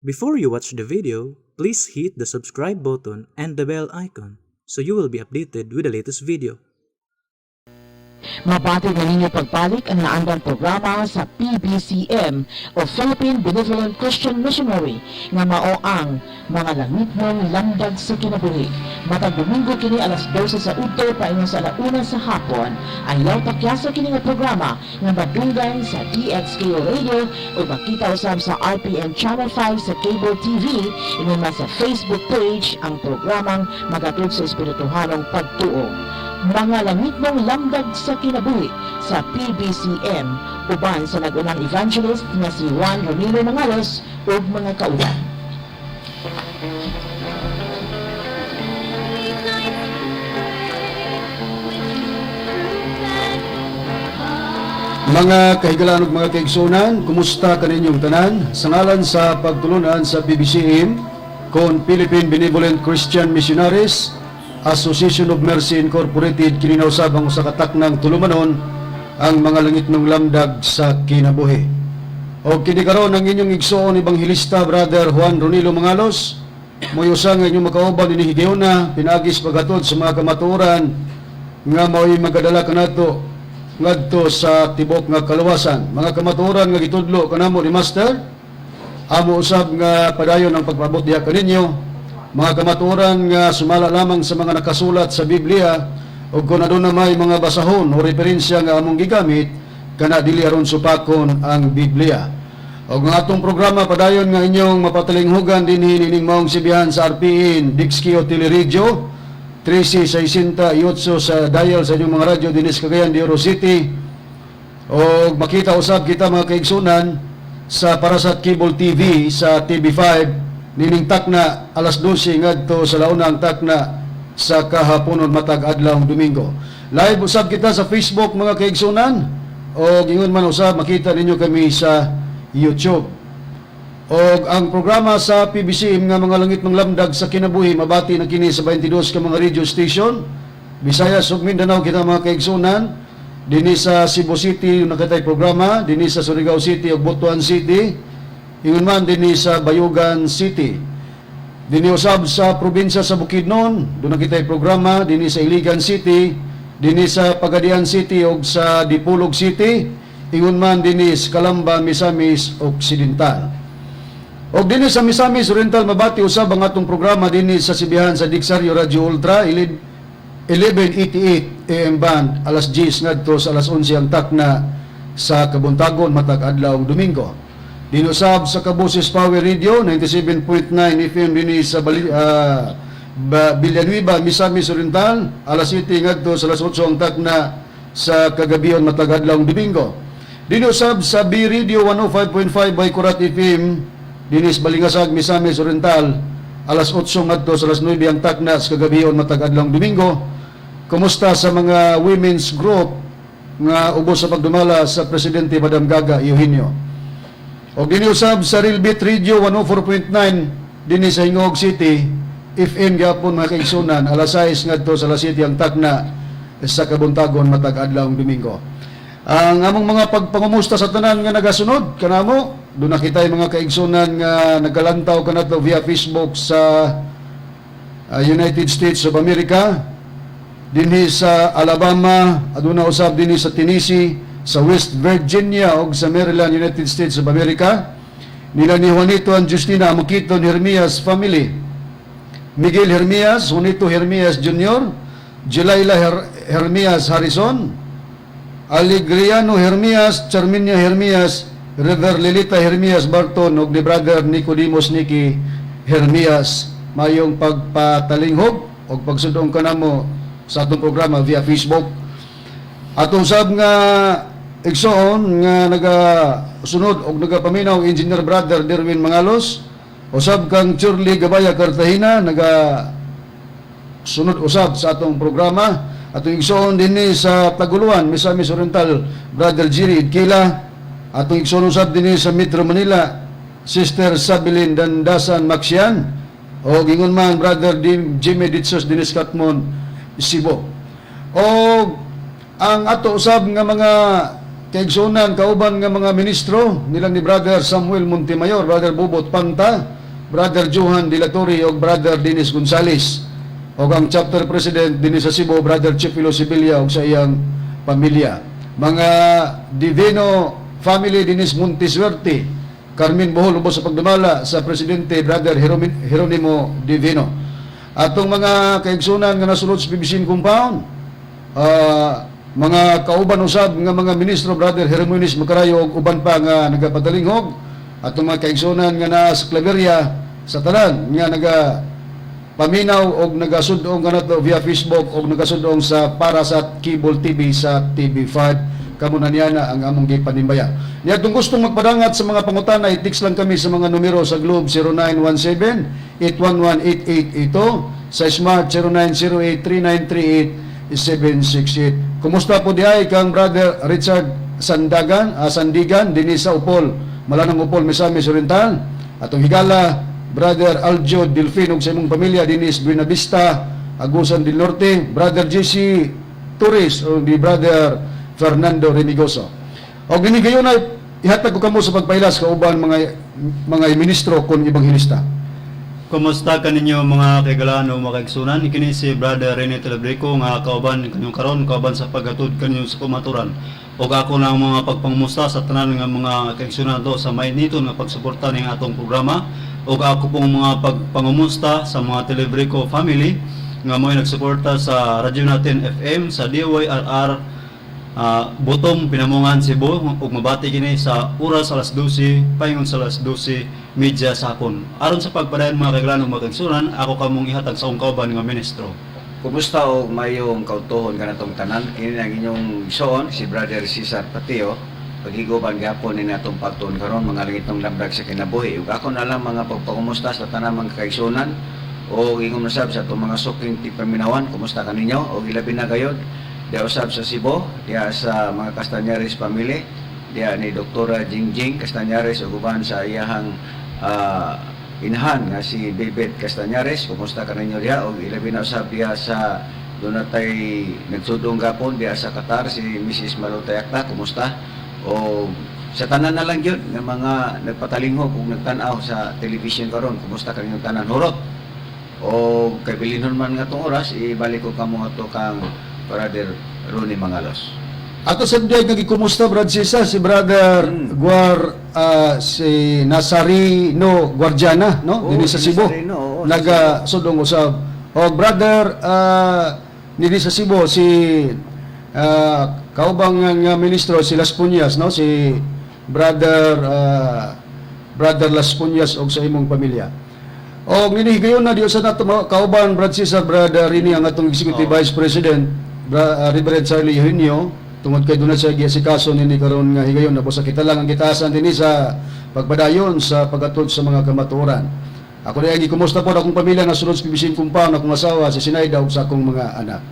Before you watch the video, please hit the subscribe button and the bell icon so you will be updated with the latest video. Mabati na ninyo pagbalik ang naandang programa sa PBCM o Philippine Benevolent Christian Missionary nga mao ang Mga Langitnong Lamdag sa Kinabuhi. Matag Domingo kini alas 12 sa udto paingon sa alauna sa hapon. Ayaw takyasa kini nga programa nga madunggan sa DXKO Radio o makita usab sa RPN Channel 5 sa Cable TV, ingon man sa Facebook page ang programang magatod sa espirituhanong pagtuo. Mga Langitnong Lamdag sa Kinabuhi sa PBCM uban sa nag-unang evangelist nga si Juan Ronilo Mangalos ug mga kauban. Mga kahigalaan ug mga kaigsunan, kumusta kaninyong tanan? Sa ngalan sa pagtulunan sa PBCM, kon Philippine Benevolent Christian Missionaries, Association of Mercy Incorporated, kini usab ang usa ka taknang tulumanon, ang Mga Langitnong Lamdag sa Kinabuhi. O kini karon ang inyong igsoon ebanghelista, Brother Juan Ronilo Mangalos, mo'y usa nga inyong makauban ini higayuna pinaagi sa paghatod sa mga kamatuoran nga mao'y magadala kanato ngadto sa tibok nga kaluwasan. Mga kamatuoran nga gitudlo kanamo ni Master, amo usab nga padayon ang pagpaabot diha kaninyo. Mga kamatuoran nga sumala lamang sa mga nakasulat sa Biblia ug kung aduna may mga basahon o referensya nga among gigamit kana, dili aron supakon ang Biblia. Og ang atong programa padayon nga inyong mapatalinghugan dinhi nining maong sibihan sa RPN Dixkio Teleradyo 1368 sa dial sa inyong mga radyo dinhi sa Cagayan de Oro City. O makita usab kita, mga kaigsunan, sa Parasat Cable TV sa TV5 nining takna alas 12 ngadto sa launa ang takna sa kahaponon matag adlaw Domingo. Live usab kita sa Facebook, mga kaigsunan, o ingon man usab makita ninyo kami sa YouTube. Og ang programa sa PBCM nga Mga Langitnong Lamdag sa Kinabuhi mabati na kini sa 22 ka mga radio station. Visayas ug Mindanao kita, mga kaigsunan. Dinhi sa Cebu City nakatay programa, dinhi sa Surigao City ug Butuan City. Ingon man dinhi sa Bayugan City. Dinhi usab sa probinsya sa Bukidnon, duna kitay programa dinhi sa Iligan City, dinhi sa Pagadian City ug sa Dipolog City, ingon man dinhi sa Calamba, Misamis Occidental. Og dinhi sa Misamis Oriental mabati usab ang atong programa dinhi sa sibihan sa Dixario Radio Ultra 1188 AM band alas 10 ngadto sa alas 11 ang takna sa kabuntagon matag adlaw Domingo. Dinhi usab sa Kaboses Power Radio 97.9 FM dinhi sa Villanueva, Misamis Oriental, alas 7 ngadto sa alas 8 ang takna sa kagabion matag adlaw Domingo. Dinhi usab sa B Radio 105.5 by Kurat FM dinhi sa Balingasag, Misamis Oriental, alas 8 ngadto sa alas 9 ang takna sa kagabion matag adlaw Domingo. Kumusta sa mga women's group nga ubos sa pagdumala sa Presidente Madam Gaga Eugenio. Og dinhi usab sa Realbit Radio 104.9 dinhi sa Gingoog City, FM gyapon, mga kaigsunan, alas 6 ngadto sa alas 7 ang takna sa kabuntagon matag adlaw Domingo. Ang among mga pagpangumusta sa tanan nga nagasunod kanamo, duna kitay mga kaigsunan nga nagalantaw kanato via Facebook sa United States of America, dinhi sa Alabama, aduna usab dinhi sa Tennessee, sa West Virginia ug sa Maryland, United States of America. Nila ni Juanito and Justina Amukito Hermias family. Miguel Hermias, Juanito Hermias Jr., Jelaila Hermias Harrison, Alegriano Hermias, Charminia Hermias, River Lilita Hermias Barton ug ni Brother Nicodemus Niki Hermias. Mayong pagpatalinghog og pagsudong kanamo sa atong programa via Facebook. Atong sab nga igsoon nga nagasunod og nagapaminaw, Engineer Brother Derwin Mangalos, usab kang Shirley Gabaya Cartagena, naga sunod usab sa atong programa. Atong igsoon dinhi sa Taguluan, Misamis Oriental, Brother Jerry Idkila. Atong igsoon usab dinhi sa Metro Manila, Sister Sabilin Dandasan Maxian o ingon man Brother Jimmy Ditsos dinhi sa Katmon, Cebu. O ang ato usab nga mga kaigsunan kauban nga mga ministro nilang ni Brother Samuel Montemayor, Brother Bubot Panta, Brother Johan De La Torre ug Brother Dennis Gonzales. Ug ang chapter president dinhi sa Cebu, Brother Chipilo Sibilia ug sa iyang pamilya. Mga Divino family dinhi sa Montisuerte, Carmen Bohol, ubos sa pagdumala sa presidente Brother Jeronimo Divino. Atong mga kaigsunan nga nasulod sa PBCM compound, mga kauban usab nga mga ministro, Brother Hermoines Macarayo ug uban pa nga nagapadalingog, atong mga kaigsunan nga naa sa Claveria, sa tanan nga naga paminaw og nagasud-ong kanato via Facebook og nagasud-ong sa para sa Cable TV sa TV5, kamo na niya na ang among gipanimbaya. Niya kung gustong magpadangat sa mga pangutana, i-text lang kami sa mga numero sa Globe 0917 811 8882, sa Smart 0908 3938 768. Kumusta po diay kang Brother Richard Sandagan, Sandigan dinhi sa Upol, Malanang Upol, Misamis Oriental. Atong higala Brother Aljo Delfin ug sa imong pamilya dinhi sa Buena Vista, Agusan del Norte, Brother JC Torres o di Brother Fernando Remigoso. Og dinhi gayon ay ihatag ko kamo sa pagpailas kauban mga ministro kon ebanghelista. Kumusta kaninyo mga kaigalaan o mga kaigsunan? Kini si Brother Rene Telebrico nga kauban kanyong karon, kauban sa paghatod kanyo sa kamatuoran. Og ako na ang mga pagpangmusta sa tanan nga mga kaigsunan to sa mainiton nga pagsuporta ning atong programa. Og ako pong mga pagpangumusta sa mga Telebrico family nga mo'y nagsuporta sa radyo natin FM sa DYRR Butom, Pinamungan, Cebu ug mabati kini sa oras alas 12 paingon sa alas 12:30 sa hapon. Aron sa pagpadayon, mga kaigalaan ug mga kaigsunan, ako kamong ihatag sa akong kauban nga ministro. Kumusta og mayong kautuhon kanatong tanan? Kini ang inyong igsoon si Brother Cesar Patio. Paghiguban gihapon ni natong pagtuon karon, mga langitnong lamdag sa kinabuhi. Ug ako na lang mga pagpangumusta sa tanan mga kaigsunan o ingon usab sa atong mga suking tigpaminawan, kumusta kaninyo? Og ilabi na gayod diha usab sa Cebu, diha sa mga Castañares family, diha ni Doktora Jingjing Castañares ug uban sa iyahang inahan nga si David Castañares, kumusta kaninyo diha? Og ilabi na usab diha sa dunatay nagsudong gapon diha sa Qatar, si Mrs. Malutay Akta, kumusta? O sa tanan na lang gyud nga mga nagpatalinghog ug nagtan-aw sa television karon, kumusta kaninyong tanan? Hurot o kay bilinhon man nga tong oras, ibalik ko kamo ato kang Brother Ronnie Mangalos. Ato sa diay nga gikumusta, Brad Cesar, si Brother Guar si Nazareno Guardiana, no, Oo, dinhi sa si Cebu. Nazareno, oo, sa Naga sudong usab. Og brother dinhi sa Cebu si kaubang nga ministro si Las Puñas, no, si Brother Las Puñas og sa imong pamilya. Og nini higayon na di usa nato kauban, Brad Cesar, Brother Rini, ang atong Executive Vice President Reverend Charlie Eugenio, tungod kay dunay siya giasikaso nini karon nga higayon na busa kita lang ang gitaasan dinhi sa pagpadayon sa paghatod sa mga kamatuoran. Ako rin ang gikumusta po akong pamilya nga sulod sa PBC compound, akong asawa si Sinaida ug sa akong mga anak.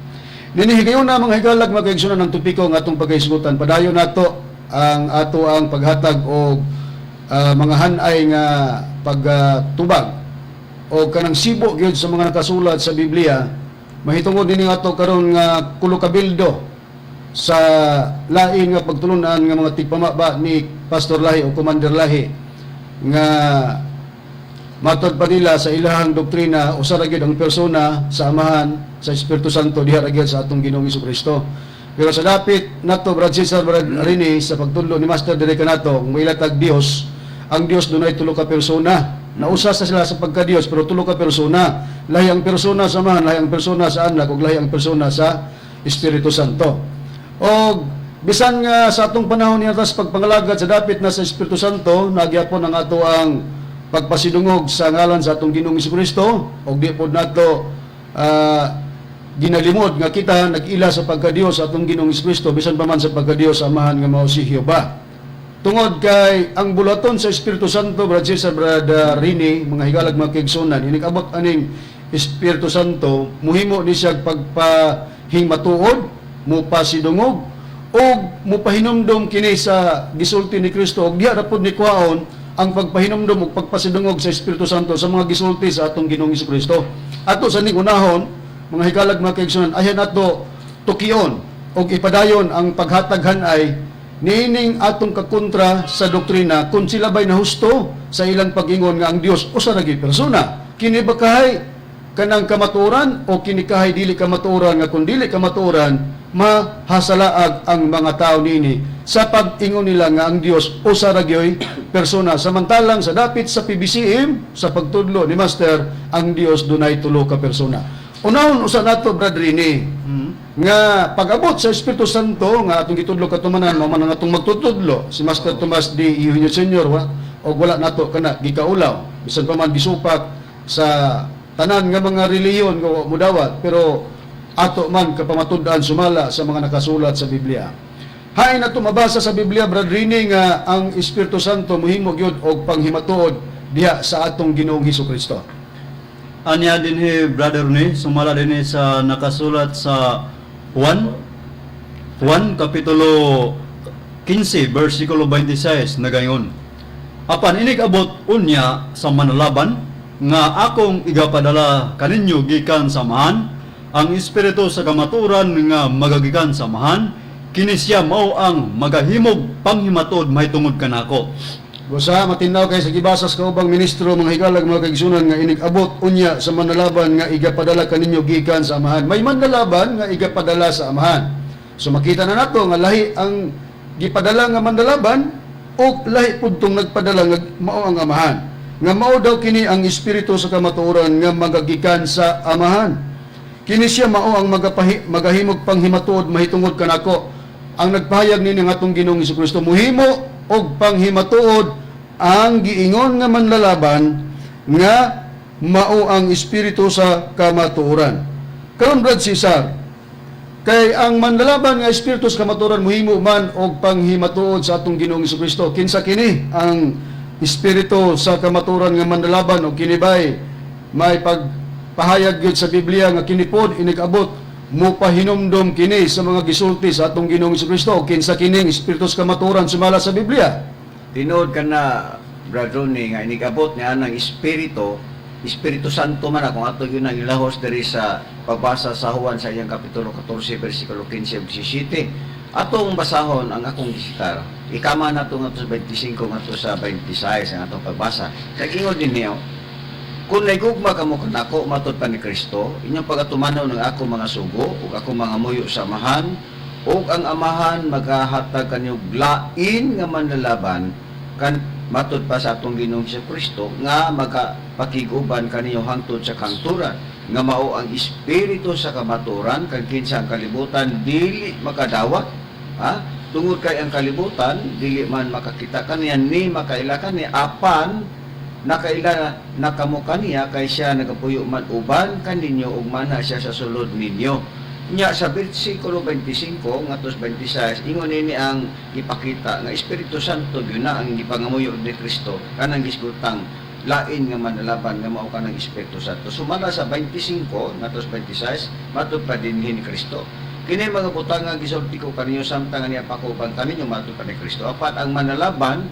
Nini higayon na, mga higalag, mga kaigsunan, ang topiko nga atong pagkahisgutan. Padayon nato ang ato ang paghatag og mga hanay nga pagtubag o kanang sibo gyud sa mga nakasulat sa Biblia mahitungod dinhi ato karon nga kulokabildo sa lain nga pagtulunan nga mga tigpamaba ni Pastor Lahi o Commander Lahi nga matod pa nila sa ilahang doktrina, usa ra gyud ang persona sa Amahan, sa Espiritu Santo diha ra gyud sa atong Ginoong Kristo. Pero sa dapit nato, Brad Cesar, Brad Rini, sa pagtudlo ni Master diri kanato, kung mailatag Dios, ang Dios dunay tulo ka persona. Nausa sa sila sa pagka-Dios pero tulo ka persona. Lahi ang persona sa Amahan, lahi ang persona sa Anak ug lahi ang persona sa Espiritu Santo. Og bisan nga sa atong panahon niya sa pagpangalagad sa dapit na sa Espiritu Santo, nagyapon ang ato ang pagpasidungog sa ngalan sa atong Ginoong Kristo og di pod nato ginalimod nga kita nag-ila sa pagka-Dios sa atong Ginoong Kristo bisan pa man sa pagka-Dios sa Amahan nga mao si Jehova. Tungod kay ang bulaton sa Espiritu Santo, Brad Cesar, Brad Rini, mga higalag, mga kaigsunan, inig-abot aning Espiritu Santo, muhimo ni siya pagpahingmatuod, mupasidungog, og mupahinumdom kini sa gisulti ni Kristo, og diha ra pod ni kwaon ang pagpahinumdom ug pagpasidungog sa Espiritu Santo sa mga gisulti sa atong Ginoong Kristo. Ato sa ning unahon, mga higalag, mga kaigsunan, ayan ato tukion og ipadayon ang paghatag hanay Niining atong kakontra sa doktrina kung sila ba'y nahusto sa ilang pag-ingon nga ang Dios usa ra gyud persona. Kini ba kahay kanang kamatuoran o kini kahay dili kamatuoran, nga kung dili kamatuoran mahasalaag ang mga tao niini sa pag-ingon nila nga ang Dios usa ra gyud persona, samantalang sa dapit sa PBCM, sa pagtudlo ni Master, ang Dios dunay tulo ka persona? Unahon usa nato, Brad Rini, nga pag-abot sa Espiritu Santo nga atong gitudlo katumanan, mao man ang atong magtutudlo si Master Tomas D. Eugenio Senior, wa og wala nato kana gikaulaw bisan pa man gisupak sa tanan nga mga relihiyon nga wa modawat, pero ato man kapamatud-an sumala sa mga nakasulat sa Biblia. Hain ato mabasa sa Biblia, Brad Rini, nga ang Espiritu Santo mohimo gyud og panghimatuod diha sa atong Ginoong Hesus Kristo? Anya dinhi, Brother, ni sumala dinhi sa nakasulat sa Juan Juan kapitulo 15 versikulo 26, nagaingon: "Apan inig abot unya sa manalaban nga akong igapadala kaninyo gikan sa Amahan, ang Espiritu sa kamatuoran nga magagikan sa Amahan, kini siya mao ang magahimog panghimatuod mahitungod kanako." Busa, matinaw kay sa gibasa sa kaubang ministro, mga higalag, mga kaigsunan, nga inig abot unya sa manalaban nga igapadala kaninyo gikan sa Amahan. May manlalaban nga igapadala sa Amahan. So makita na nato nga lahi ang gipadala nga manlalaban o lahi pud tong nagpadala nga mao ang Amahan. Nga mao daw kini ang Espiritu sa kamatuoran nga magagikan sa Amahan. Kini siya mao ang magahimog panghimatuod mahitungod kanako. Ang nagpahayag nini ang atong Ginoong Kristo, muhimo og panghimatuod ang giingon nga manlalaban nga mao ang Espiritu sa kamatuoran. Karon, Brad Cesar, kay ang manlalaban nga Espiritu sa kamatuoran muhimo man og panghimatuod sa atong Ginoong Kristo. Kinsa kini ang Espiritu sa kamatuoran nga manlalaban, og kini bay may pagpahayag gyud sa Biblia nga kini pod inig-abot mo pahinumdom kini sa mga gisulti sa atong Ginoong Kristo, o kinsa kining Espiritu sa kamatuoran sumala sa Biblia? Tinuod ka na, Brad Ronnie, nga inigabot niya ang Espiritu, Espiritu Santo man akong ato yun ang ilahos diri sa pagbasa sa Juan sa iyang kapitulo 14, versikulo 15 ug 17. Atong basahon ang akong gisitar. Ikama na ito ngadto sa 25 ngadto sa 26 ang atong pagbasa. Nag-ingon din niyo, "Kung naigugma kamo kanako," matod pa ni Kristo, "inyong pagatumanon ng ako mga sugo ug ako mga muyo sa Amahan, ug ang Amahan magahatag kanyo lain nga manlalaban," kan matod pa sa atong Ginoong Hesus Kristo, "nga magapakiguban kaninyo hangtod sa kahangturan, nga mao ang Espiritu sa kamatuoran, kang kinsa ang kalibutan dili makadawat," ha, tungod kay ang kalibutan dili man makakita kaniya ni makaila kaniya, apan nakaila na kamo kaniya kay siya nagapuyo man uban kaninyo ug mana siya sa sulod ninyo. Nya sa versikulo 25 ngadto sa 26, ingon nini ang ipakita nga Espiritu Santo gyud na ang gipangamuyo ni Kristo, kanang gisgutang lain nga manalaban nga mao kanang Espiritu Santo. Sumala sa 25 ngadto sa 26, matud pa dinhi ni Kristo, "Kini mga butang nga gisulti ko kaninyo samtang niya pakuban kaninyo," matud pa ni Kristo. "Apan ang manalaban,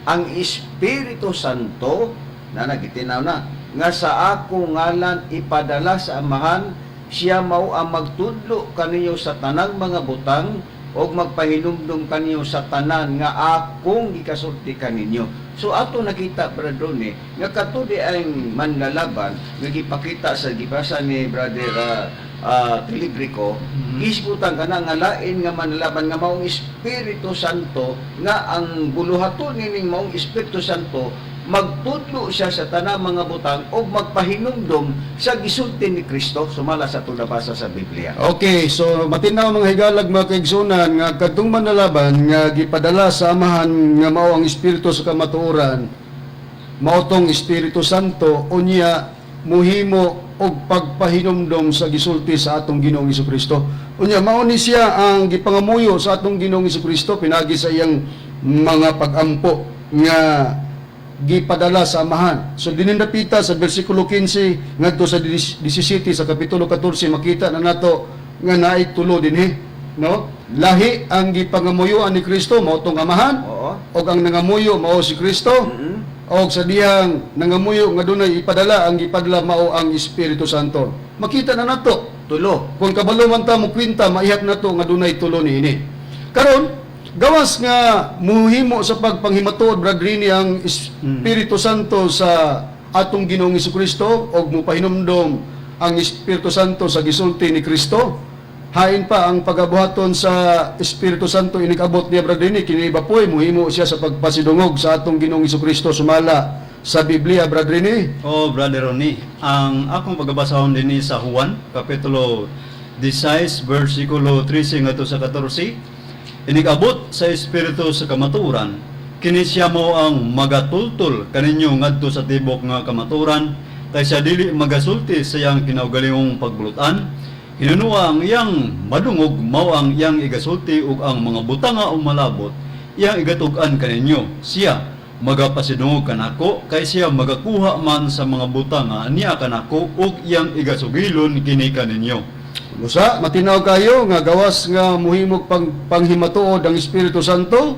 ang Espiritu Santo," na nagitinaw na nga "sa ako ngalan ipadala sa Amahan, siya mao ang magtudlo kaninyo sa tanang mga butang ug magpahinumdum kaninyo sa tanan nga akong gikasulti kaninyo." So ato nakita, Brother Ronnie, nga katudi ang manlalaban nga gipakita sa gibasa ni Brother Tilibrico, gisgutan ka na nga lain nga manlalaban nga maong Espiritu Santo, nga ang buluhaton nining maong Espiritu Santo, magtudlo siya sa tanang mga butang o magpahinumdom sa gisulti ni Kristo sumala sa atong nabasa sa Biblia. Okay, so matinaw, mga higalag, mga kaigsunan, nga kadtong manlalaban nga gipadala sa Amahan nga mao ang Espiritu sa kamatuoran, mao tong Espiritu Santo, unya muhimo og pagpahinumdom sa gisulti sa atong Ginoong Kristo. Unya mao ni siya ang gipangamuyo sa atong Ginoong Kristo pinagi sa iyang mga pagampo nga gipadala sa Amahan. So dinindapita sa bersikulo 15 ngadto sa 17 sa kapitulo 14, makita na nato nga naay tulo dinhi, no? Lahi ang gipangamuyuan ni Kristo, mao tong Amahan, og ang nangamuyo mao si Kristo. Og sa dihang nangamuyo nga dunay ipadala, ang gipadala mao ang Espiritu Santo. Makita na nato Tulo. kung kabalo man ta mo kwenta, maihap na to nga dunay tulo niini. Karon, Gawas nga muhimo sa pagpanghimatuod, Brad Rini, ang Espiritu Santo sa atong Ginoong Kristo og mupahinumdom ang Espiritu Santo sa gisulti ni Kristo. Hain pa ang pagabuhaton sa Espiritu Santo inig-abot niya, Brad Rini, kini bapoy muhimo siya sa pagpasidungog sa atong Ginoong Kristo sumala sa Biblia, Brad Rini. Oh, Brother Ronnie, ang akong pagabasahon dinhi sa Juan, Kapitulo 16, versikulo 13 ngadto sa 14, "Inig-abot sa Espiritu sa kamatuoran, kini siya mao ang magatultol kaninyo ngadto sa tibok nga kamatuoran, kay siya dili magasulti sa iyang kinaugalingong pagbulutan, hinunua ang iyang madungog mao ang iyang igasulti ug ang mga butanga o malabot iyang igatug-an kaninyo. Siya magapasidungog kanako kay siya magakuha man sa mga butanga niya kanako ug iyang igasugilon kini kaninyo." Busa, matinaw kayo nga gawas nga muhimog panghimatuod ang Espiritu Santo,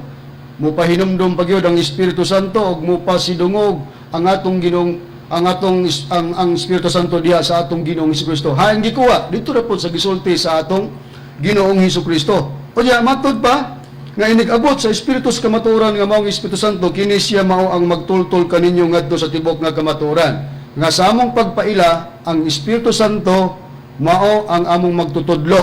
mupahinumdum pagyud ang Espiritu Santo ug mupasidungog ang atong Ginoong ang atong is- ang Espiritu Santo diha sa atong Ginoong Kristo. Hain gikuha dito ra pod sa gisulti sa atong Ginoong Kristo. Unya matud pa nga inig-abot sa Espiritu sa kamatuoran nga mao ang Espiritu Santo, kini siya mao ang magtultol kaninyo ngadto sa tibok nga kamatuoran. Nga sa among pagpaila, ang Espiritu Santo mao ang among magtutudlo.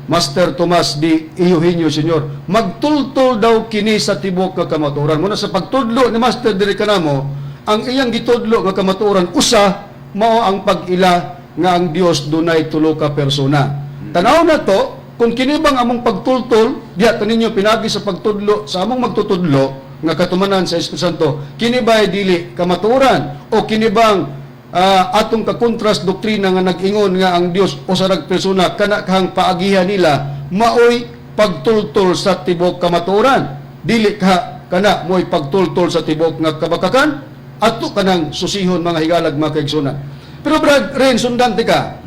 Master Tomas D. Eugenio Senior. Magtultol daw kini sa tibok nga kamatuoran. Muna sa pagtudlo ni Master diri kanamo, ang iyang gitudlo nga kamatuoran usa mao ang pag-ila nga ang Dios dunay tulo ka persona. Tanaw na to, kung kini bang among pagtultol diha kaninyo pinagi sa pagtudlo sa among magtutudlo nga katumanan sa Espiritu Santo, kini ba dili kamatuoran o kini bang atong kakontras doktrina nga nag-ingon nga ang Dios usa ra persona, kana kahang paagihan nila maoy pagtultol sa tibok kamatuoran? Dili ka kana mo'y pagtultol sa tibok nga kabakakan? Ato kanang susihon, mga higalag, mga kaigsunan. Pero Brad Ren, sundan ka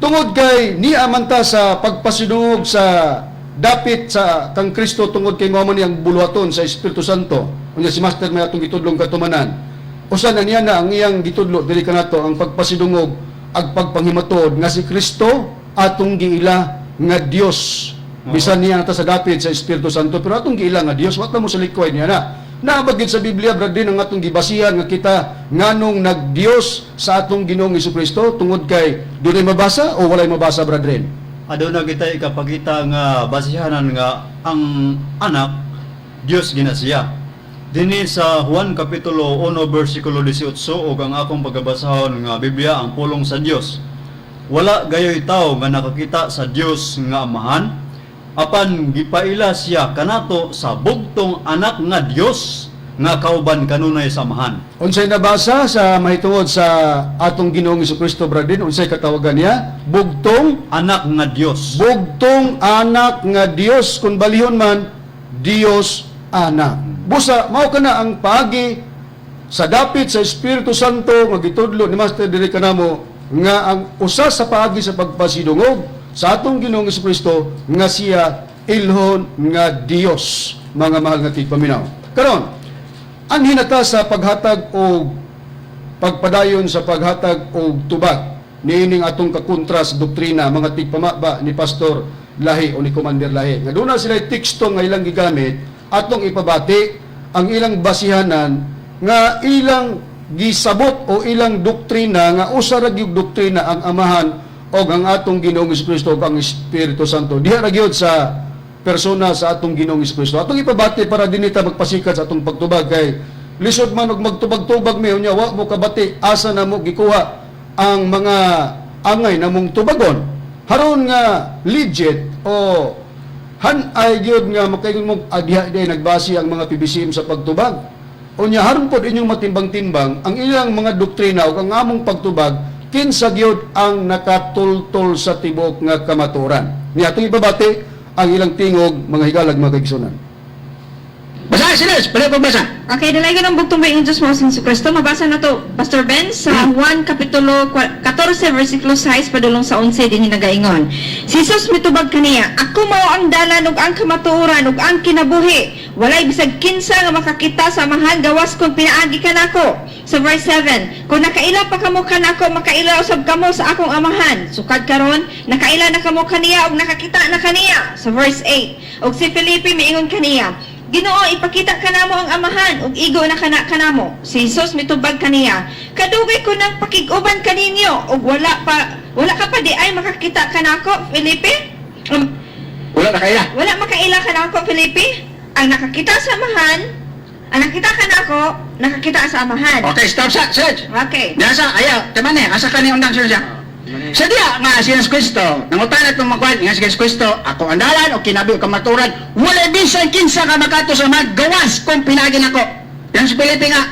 tungod kay niya man ta sa pagpasidungog sa dapit sa kang Kristo, tungod kay mao man niyang buluhaton sa Espiritu Santo. Unya si Master may atong gitudlong katumanan, usa na niya na ang iyang gitudlo diri kanato, ang pagpasidungog ag pagpanghimatod nga si Kristo atong giila nga Dios. Bisan niya ta sa dapit sa Espiritu Santo, pero atong giila nga Dios, wa ta mo sa likway niya na. Naa ba gid sa Biblia, Brad, din ang atong gibasihan nga kita nganong nagdios sa atong Ginoong Kristo, tungod kay dunay mabasa o walay mabasa, Brad Ren? Aduna kita ikapakita nga basihanan nga ang anak Dios gina siya. Dinhi sa Juan Kapitulo 1 versikulo 18, ug ang akong pagabasahon nga Biblia ang pulong sa Dios. "Wala gayoy tawo nga nakakita sa Dios nga Amahan, apan gipaila siya kanato sa bugtong anak nga Dios nga kauban kanunay sa Amahan." Unsay nabasa sa mahitungod sa atong Ginoong Kristo, Brad Ren? Unsay katawagan niya? Bugtong Anak nga Dios. Bugtong anak nga Dios, kung balihon man, Dios Anak. Busa mao kana ang paagi sa dapit sa Espiritu Santo nga gitudlo ni Master diri kanamo, nga ang usa sa paagi sa pagpasidungog sa atong Ginoong Kristo nga siya ilhon nga Dios, mga mahal nga tigpaminaw. Karon, ang hinata sa paghatag og pagpadayon sa paghatag og tubag niining atong kakontra sa doktrina, mga tigpamaba, ni Pastor Lahi o ni Commander Lahi nga doon na sila teksto nga ilang gigamit, atong ipabati ang ilang basihanan nga ilang gisabot o ilang doktrina nga usa ra gyud doktrina ang Amahan o ang atong Ginoong Kristo ug ang Espiritu Santo diha ra gyud sa persona sa atong Ginoong Kristo. Atong ipabati para dinhi ta magpasikat sa atong pagtubag, kay lisod man og magtubag-tubag mi unya wa mo kabati asa na mo gikuha ang mga angay namong tubagon. Haron nga legit o han ay gyud nga makaingon mo adhiha di nagbase ang mga PBCM sa pagtubag. Unya haron pod inyong matimbang-timbang ang ilang mga doktrina ug ang among pagtubag, kinsa gyud ang nakatultol sa tibok nga kamatuoran. Ni atong ibabati ang ilang tingog, mga higalag, mga kaigsunan. Basta Silas, pala pagbasa. Okay, dalayan ng bugtong ba yung Diyos mo sa Kristo? Mabasa na to, Pastor Ben, sa Juan Kapitulo 14, versikulo 6, padulong sa 11, din nagaingon. Si Jesus mitubag kaniya, "Ako mao ang dalan ug ang kamatuoran ug ang kinabuhi. Walay bisag kinsa nga makakita sa Amahan gawas kung pinaagi kanako." Sa verse 7, "Kung nakaila pa kamo kanako, makaila usab kamo sa akong Amahan. Sukad karon, nakaila na kamo kaniya ug nakakita na kaniya." Sa verse 8, ug si Felipe miingon kaniya, "Ginoo, ipakita kanamo ang Amahan, ug igo na kana kanamo." Si Jesus mitubag kaniya, "Kadugay ko nang pakig-uban kaninyo, ug wala ka pa diay makakita kanako, Felipe? Wala na kaila. Wala makaila kanako, Felipe? Ang nakakita sa Amahan, ang nakita kanako, nakakita sa Amahan." Okay, stop sa, Serge. Okay. Nasa, ayaw, tama na, asa ka ni undang siya. Sa diya nga si Jesus Kristo, nangutana itong magkuhan, nga si Jesus Kristo, "Ako ang dalan o kinabi o kamaturan, wala bisan kinsa ka makato sa magawas kung pinagi nako." Yan si Felipe nga,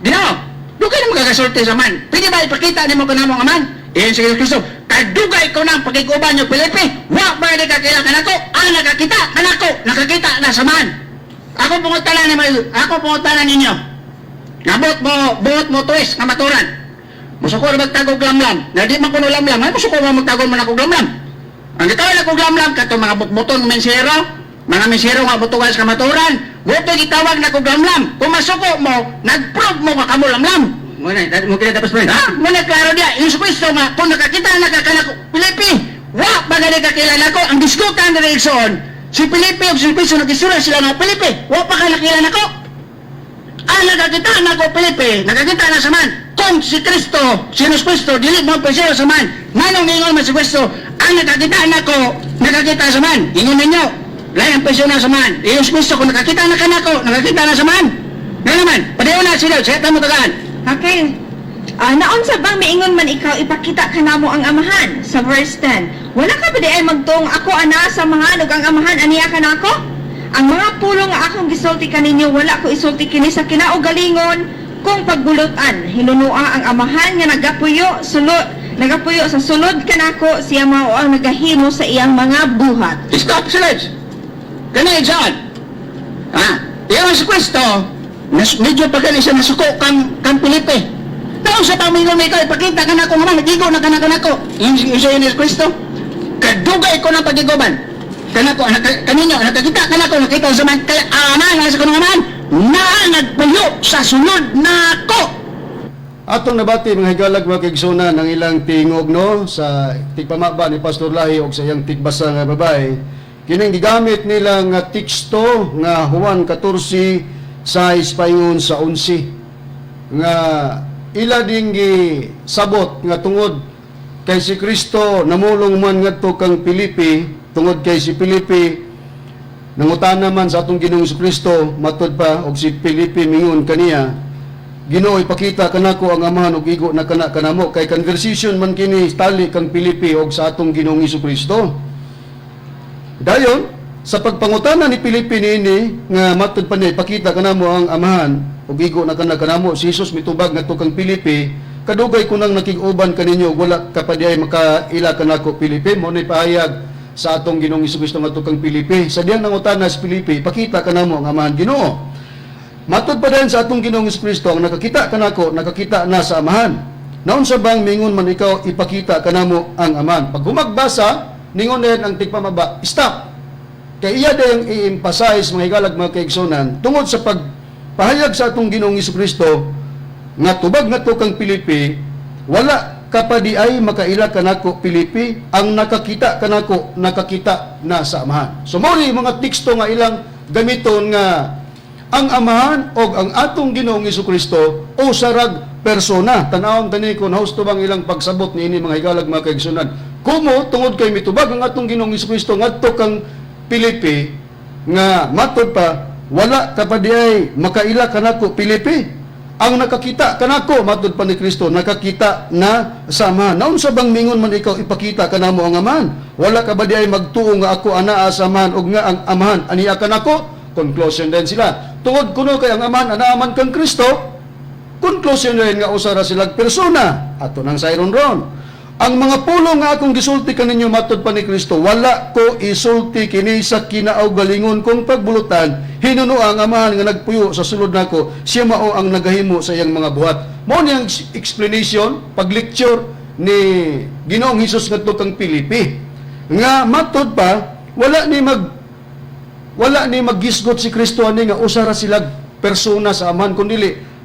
"Ginoo, dugay na magkakasulti sa man. Pwede ba ipakita nimo kanamo ang Aman?" Iyan si Jesus Kristo, "Kadugay ko nang pakikuban niyo, Felipe, wa ba di kakila kanako, ang nakakita kanako, nakakita na sa man." Ako pangutana ni ako pangutana ninyo. Nabot mo, buot mo tuwis, nga maturan. Musuko na magtagog lamlam. Na di man kuno lamlam, ay musuko mo magtagog man ako lamlam. Ang gitawag ako lamlam, kato mga butbuton mensero, mga mensero nga butugan sa kamaturan, buto gitawag na kog lamlam. Kung masuko mo, nag-prove mo nga kamo lamlam. Muna, mo kina tapos pre. Ha? Muna klaro diya, yung Kristo nga, kung nakakita na ka kanako, Pilipi, wa ba gani kakilala ko? Ang diskutan na igsoon, si Pilipi o si Kristo nag-isura sila nga, "Pilipi, wa pa ka nakilala ko. Ang nakakita na ko, Pilipi, nakakita na sa man." Kung si Kristo, si Jesus Kristo, dili mo pensero sa man, nganong ningon man si Kristo, "Ang nakakita na ko, nakakita sa man"? Ingon ninyo, lain ang pensyo na sa man. Jesus Kristo, kung nakakita na ka nako, nakakita na sa man. Nga naman, padayon na sila, siya mo tagaan. Okay. Naunsa bang miingon man ikaw, "Ipakita kanamo ang Amahan"? Sa verse 10, wala ka ba di ay magtuong ako ana sa Amahan ug ang Amahan aniya kanako? Ang mga pulong nga akong gisulti kaninyo, wala ko isulti kini sa kinaugalingon kong pagbulutan. Hinunua ang Amahan nga nagapuyo sa sulod kanako, siya mao ang nagahimo sa iyang mga buhat. Stop, silence! Kani saan? Ha? Iyan si Kristo, medyo pa gani siya nasuko kang Pilipe. Taon sa pamilya mo ikaw, ipakita ka na ako naman, nagigo na ka na kanako. Yung siya ni Kristo, kadugay ko ng pagiguban. Kanako, kaninyo, nakakita ka na ako, nakita sa man, kaya ama nga sa kunong aman, na nagpuyo sa sulod na ako. Atong nabati, mga higalag mga kaigsunan, ang ilang tingog, no, sa tigpamaba ni Pastor Lahi og sa iyang tigbasa nga babae. Kining gigamit nila nga teksto nga Juan 14:6 paingon sa 11 nga ila ding gisabot nga tungod kay si Kristo namulong man ngadto kang Pilipi, tungod kay si Pilipi nangutana man sa atong Ginoong Kristo, matud pa, og si Pilipi mingon kaniya, "Ginoo, ipakita kanako ang Amahan ug igo na kana kanamo," kay conversation man kini tali kang Pilipi og sa atong Ginoong Kristo. Dayon, sa pagpangutana ni Pilipi niini nga matud pa niya, "Ipakita kanamo ang Amahan ug igo na kana kanamo," si Jesus mitubag ngadto kang Pilipi, "Kadugay ko nang nakig-uban kaninyo ug wala ka pa diay makaila kanako, Pilipi." Mao ni pahayag sa atong Ginoong Kristo ngadto kang Pilipi. Sa diyang nangutana si Pilipi, "Ipakita kanamo ang Amahan, Ginoo." Matod pa din sa atong Ginoong Kristo, "Ang nakakita kanako, nakakita na sa Amahan. Naunsa bang mingon man ikaw, 'Ipakita kanamo ang Amahan'?" Pag humagbasa, ningon din ang tigpamaba, "Stop!" Kay iya dayong i-emphasize, mga higalag mga kaigsunan, tungod sa pagpahayag sa atong Ginoong Kristo nga tubag ngadto kang Pilipi, "Wala ka pa di ay makaila kanako, Pilipi? Ang nakakita kanako, nakakita na sa Amahan." So mao ni mga teksto nga ilang gamiton nga ang Amahan o ang atong Ginoong Kristo o sarag persona. Tanawon tani kung husto bang ilang pagsabot niini, mga higalag mga kaigsunan. Kumo tungod kay mitubag ang atong Ginoong Kristo ngadto kang Pilipi nga matod pa, "Wala ka pa di ay makaila kanako, Pilipi? Ang nakakita kanako," matod pa ni Kristo, "nakakita na sa Amahan. Naunsa bang mingon man ikaw, 'Ipakita kanamo ang Amahan'? Wala ka ba di ay magtuo nga ako anaa sa Amahan ug nga ang Amahan aniya kanako?" Conclusion din sila. Tungod kuno kay ang Amahan anaa man kang Kristo, conclusion din nga usa ra silang persona. Ato nang sayron ron. "Ang mga pulong nga akong gisulti kaninyo," matod pa ni Kristo, "wala ko isulti kini sa kinaugalingon kong pagbulutan." Hinuno ang Amahan nga nagpuyo sa sulod nako, siya mao ang nagahimo sa iyang mga buhat. Mao niyang explanation pag-lecture ni Ginoong Hesus ngadto kang Pilipi. Nga matod pa wala ni maggisgot si Kristo ani nga usa ra sila persona sa Amahan, kundi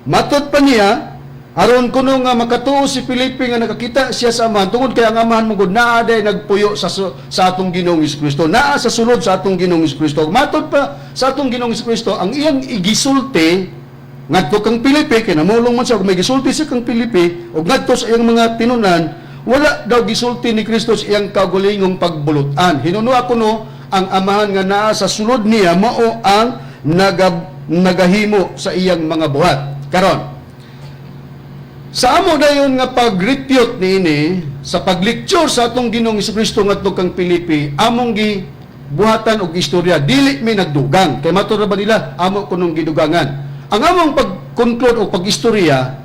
matod pa niya aron kuno nga makatuo si Felipe nga nakakita siya sa Amahan, tungod kay ang Amahan mo gud naa day nagpuyo sa atong Ginoong Kristo, naa sa sulod sa atong Ginoong Kristo. Matod pa sa atong Ginoong Kristo, ang iyang igisulti ngadto kang Felipe, kay namulong man siya, may gisulti siya kang Felipe ug ngadto sa iyang mga tinunan, wala daw gisulti ni Kristo sa iyang kaugalingong pagbulutan. Hinuno kuno ang Amahan nga naa sa sulod niya mao ang nagahimo sa iyang mga buhat. Karon, sa amo dayon nga pag-refute niini sa pag-lecture sa atong Ginoong Kristo ngadto kang Pilipi, among gi buhatan og istorya, dili mi nagdugang. Kay matud ra ba nila amo kunong gidugangan. Ang among pag-conclude o pag-istorya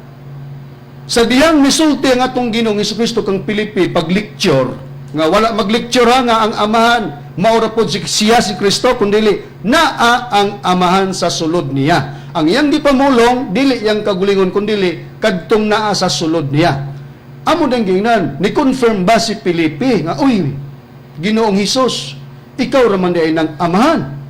sa dihang misulti ang atong Ginoong Kristo kang Pilipi pag-lecture, nga wala mag-lecture ha, nga ang Amahan mao ra pod siya si Kristo, kundili naa ang Amahan sa sulod niya. Ang iyang gipamulong dili iyang kagulingon, kundili kadtong naa sa sulod niya. Amo dang giingnan, ni confirm ba si Pilipi nga, "Uy, Ginoong Hesus, ikaw ra man diay ng Amahan"?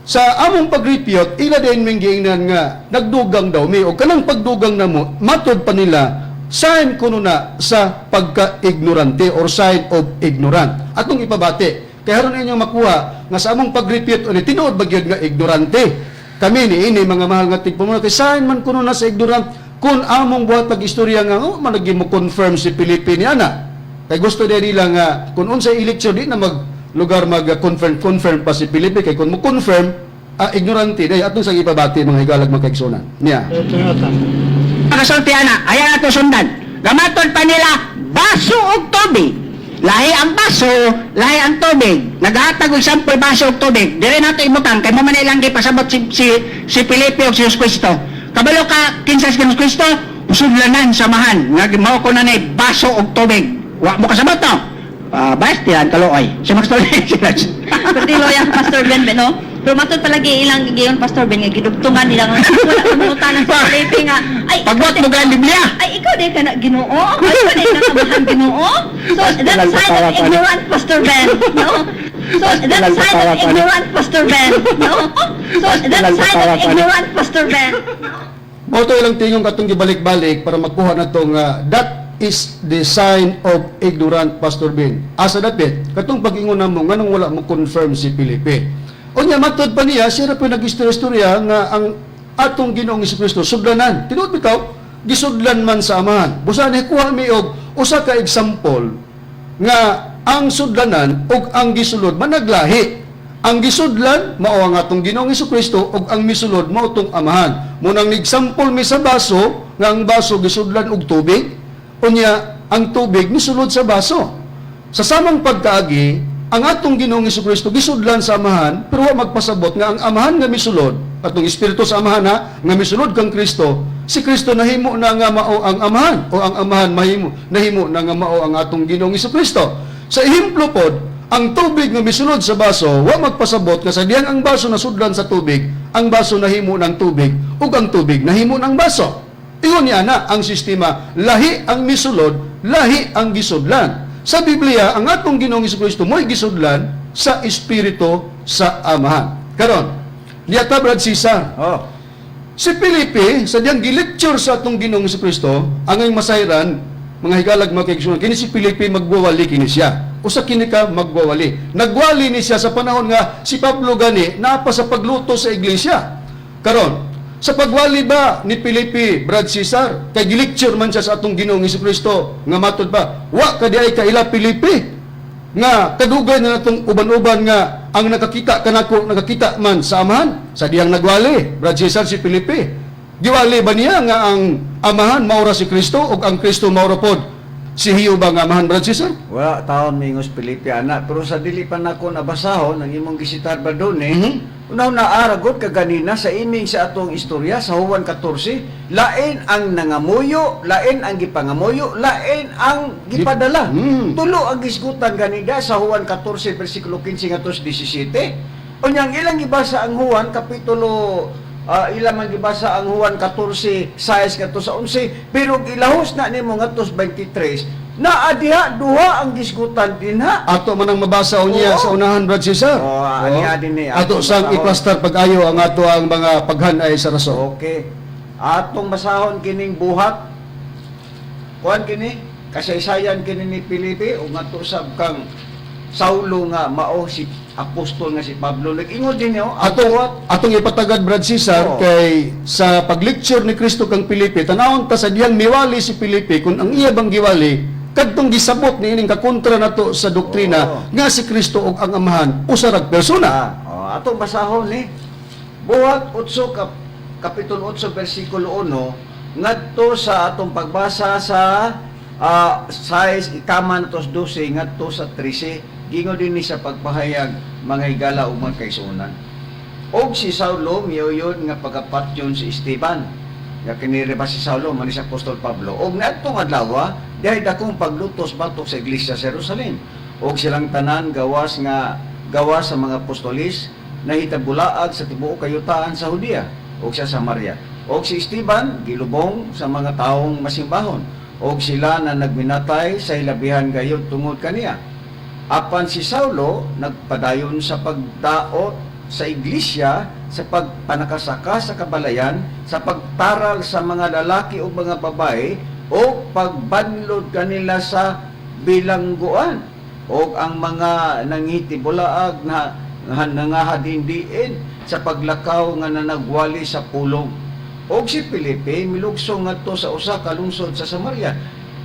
Sa among pag-refute, ila din ming giingnan nga nagdugang daw mi, o kanang pagdugang namo, matod pa nila, sign kuno na sa pagka-ignorante or sign of ignorant. Atong ipabati kay aron inyo makuha nga sa among pag-refute ani, tinuod ba gyud nga ignorante kami ni ini, mga mahal nga tigpamuno, kay sign man kuno na sa ignorant kung among buhat pag-istorya nga oh, man mo confirm si Pilipi ni ana. Kay gusto din nila nga kung unsay i-lecture, di na mag lugar mag confirm confirm pa si Felipe, kay kung mo confirm, ignorante day. Atong sa ipabati, mga higalag, mga kaigsunan niya. Makasulti ana, ayaw nato sundan. Gamaton pa nila baso og tubig. Lahi ang baso, lahi ang tubig. Naghatag og sample baso og tubig. Dire nato ibutang kay mo man ilang gipasabot si Felipe og si Jesus Kristo. Kabalo ka kinsa si Jesus Kristo? Sudlanan sa Amahan nga mao ko na ni baso og tubig. Wa mo kasabot, no? Ah, bastian kaluoy. Si Max. Pati loya, Pastor Ben, no? Pero matod palagi ilang giyon, Pastor Ben, nga gidugtungan nila nga wala mangutana sa Felipe nga, "Ay, ikaw Pagbuot mo ang Biblia. Ay, ikaw din ka na Ginoo? Ay, ikaw din ka Amahan Ginoo?" So that's sign of ignorant, Pastor Ben, no? So that's sign of ignorant, Pastor Ben, no? So that's sign of ignorant, Pastor Ben. Mao to ilang tingong katong gibalik-balik para makuha na tong that is the sign of ignorant, Pastor Ben. Asa dapit katong pag-ingon namo nganong wala mo confirm si Felipe. Unya matod pa niya, siya ra po nag-istorya nga ang atong Ginoong Kristo sudlanan. Tinuod bitaw, gisudlan man sa Amahan. Busa ni kuha mi og usa ka example nga ang sudlanan ug ang gisulod managlahi. Ang gisudlan mao ang atong Ginoong Kristo ug ang misulod mao tong Amahan. Munang example mi sa baso, nga ang baso gisudlan og tubig, unya ang tubig misulod sa baso. Sa samang pagkaagi, ang atong Ginoong Kristo gisudlan sa Amahan, pero wa magpasabot nga ang Amahan nga misulod, atong Espiritu sa Amahan ha, nga misulod kang Kristo, si Kristo nahimo na nga mao ang Amahan o ang Amahan mahimo nahimo na nga mao ang atong Ginoong Kristo. Sa ehemplo pod, ang tubig nga misulod sa baso, wa magpasabot nga sa diyang ang baso nasudlan sa tubig, ang baso nahimo ng tubig ug ang tubig nahimo ng baso. Ingon niya na ang sistema, lahi ang misulod, lahi ang gisudlan. Sa Biblia, ang atong Ginoong Kristo mo'y gisudlan sa Espiritu sa Amahan. Karon, niya ta, Brad Cesar, Oh. si Felipe, sa diyang gilecture sa atong Ginoong Kristo, ang ang masayran, mga higalag, mga kaigsunan, kini si Felipe magwawali kini siya. Usa kini ka magwawali. Nagwali ni siya sa panahon nga si Pablo gani naa pa sa pagluto sa iglesia. Karon, sa pagwali ba ni Felipe, Brad Cesar, kay gilecture man siya sa atong Ginoong Kristo, nga matod ba, wa ka di ay kaila, Felipe, nga kadugay na natong uban-uban nga ang nakakita kanako nakakita man sa Amahan? Sa diyang nagwali, Brad Cesar, si Felipe, giwali ba niya nga ang Amahan maura si Kristo o ang Kristo maura pod si Hiyo ba nga Amahan, Brad Cesar? Wala taon mingos Felipe ana, pero sa dili pa nako nabasahon ang imong gisitar ba doon eh. Unaw na aragod kaganina sa iming sa atong istorya sa Juan 14, lain ang nangamuyo, lain ang gipangamuyo, lain ang gipadala. Tulo ang gisgutan ganida sa Juan 14 versikulo 15 ngadto 17. Unyang ilang gibasa ang Juan kapitulo ilang man gibasa ang Juan 14:6 ngadto sa 11, pero gilahos na nimo ngadto sa 23, naa diha duha ang gisgutan dinha. Ato man ang mabasa unya sa unahan, Brad Cesar. Oo, aniya din ni, Ato atong sang basahon. iplastar pag-ayo ang ato ang mga paghanay sa rason. Okay. Atong basahon kining Buhat. Kuan kini, kasaysayan kini ni Felipe ug ngadto sab kang Saulo nga mao si apostol nga si Pablo. Nag-ingon din niyo, ang Atong buhat. Atong ipatagad, Brad Cesar, kay sa paglecture ni Kristo kang Felipe, tanawon ta sa diyang miwali si Felipe kung ang iya bang giwali kadtong gisabot niining kakontra nato sa doktrina nga si Kristo ug ang Amahan usa ra persona. Oh, atong basahon ni Buhat 8 kapitulo 8 bersikulo 1 ngadto sa atong pagbasa sa 6 ikama natos 12 ngadto sa 13. Gingon din ni sa pagpahayag, mga higala ug mga kaigsuonan. Og si Saulo miuyon nga pagapatyon si Esteban. Nga kiniri ba si Saulo man ni si Apostol Pablo. Og niadtong adlaw dihay dakong paglutos batok sa iglesia sa Jerusalem. Og silang tanan gawas nga gawas sa mga apostolis nahitabulaag sa tibuok kayutaan sa Judea ug sa Samaria. Og si Esteban gilubong sa mga taong masimbahon og sila na nagminatay sa hilabihan gayud tungod kaniya. Apan si Saulo nagpadayon sa pagdaot sa iglesia, sa pagpanakasaka sa kabalayan, sa pagtaral sa mga lalaki o mga babae, o pagbanlod kanila sa bilangguan. O ang mga nangitibulaag na nangahadindiin sa paglakaw nga nanagwali sa pulong. Og si Felipe milugsong ngadto sa usa ka lungsod sa Samaria.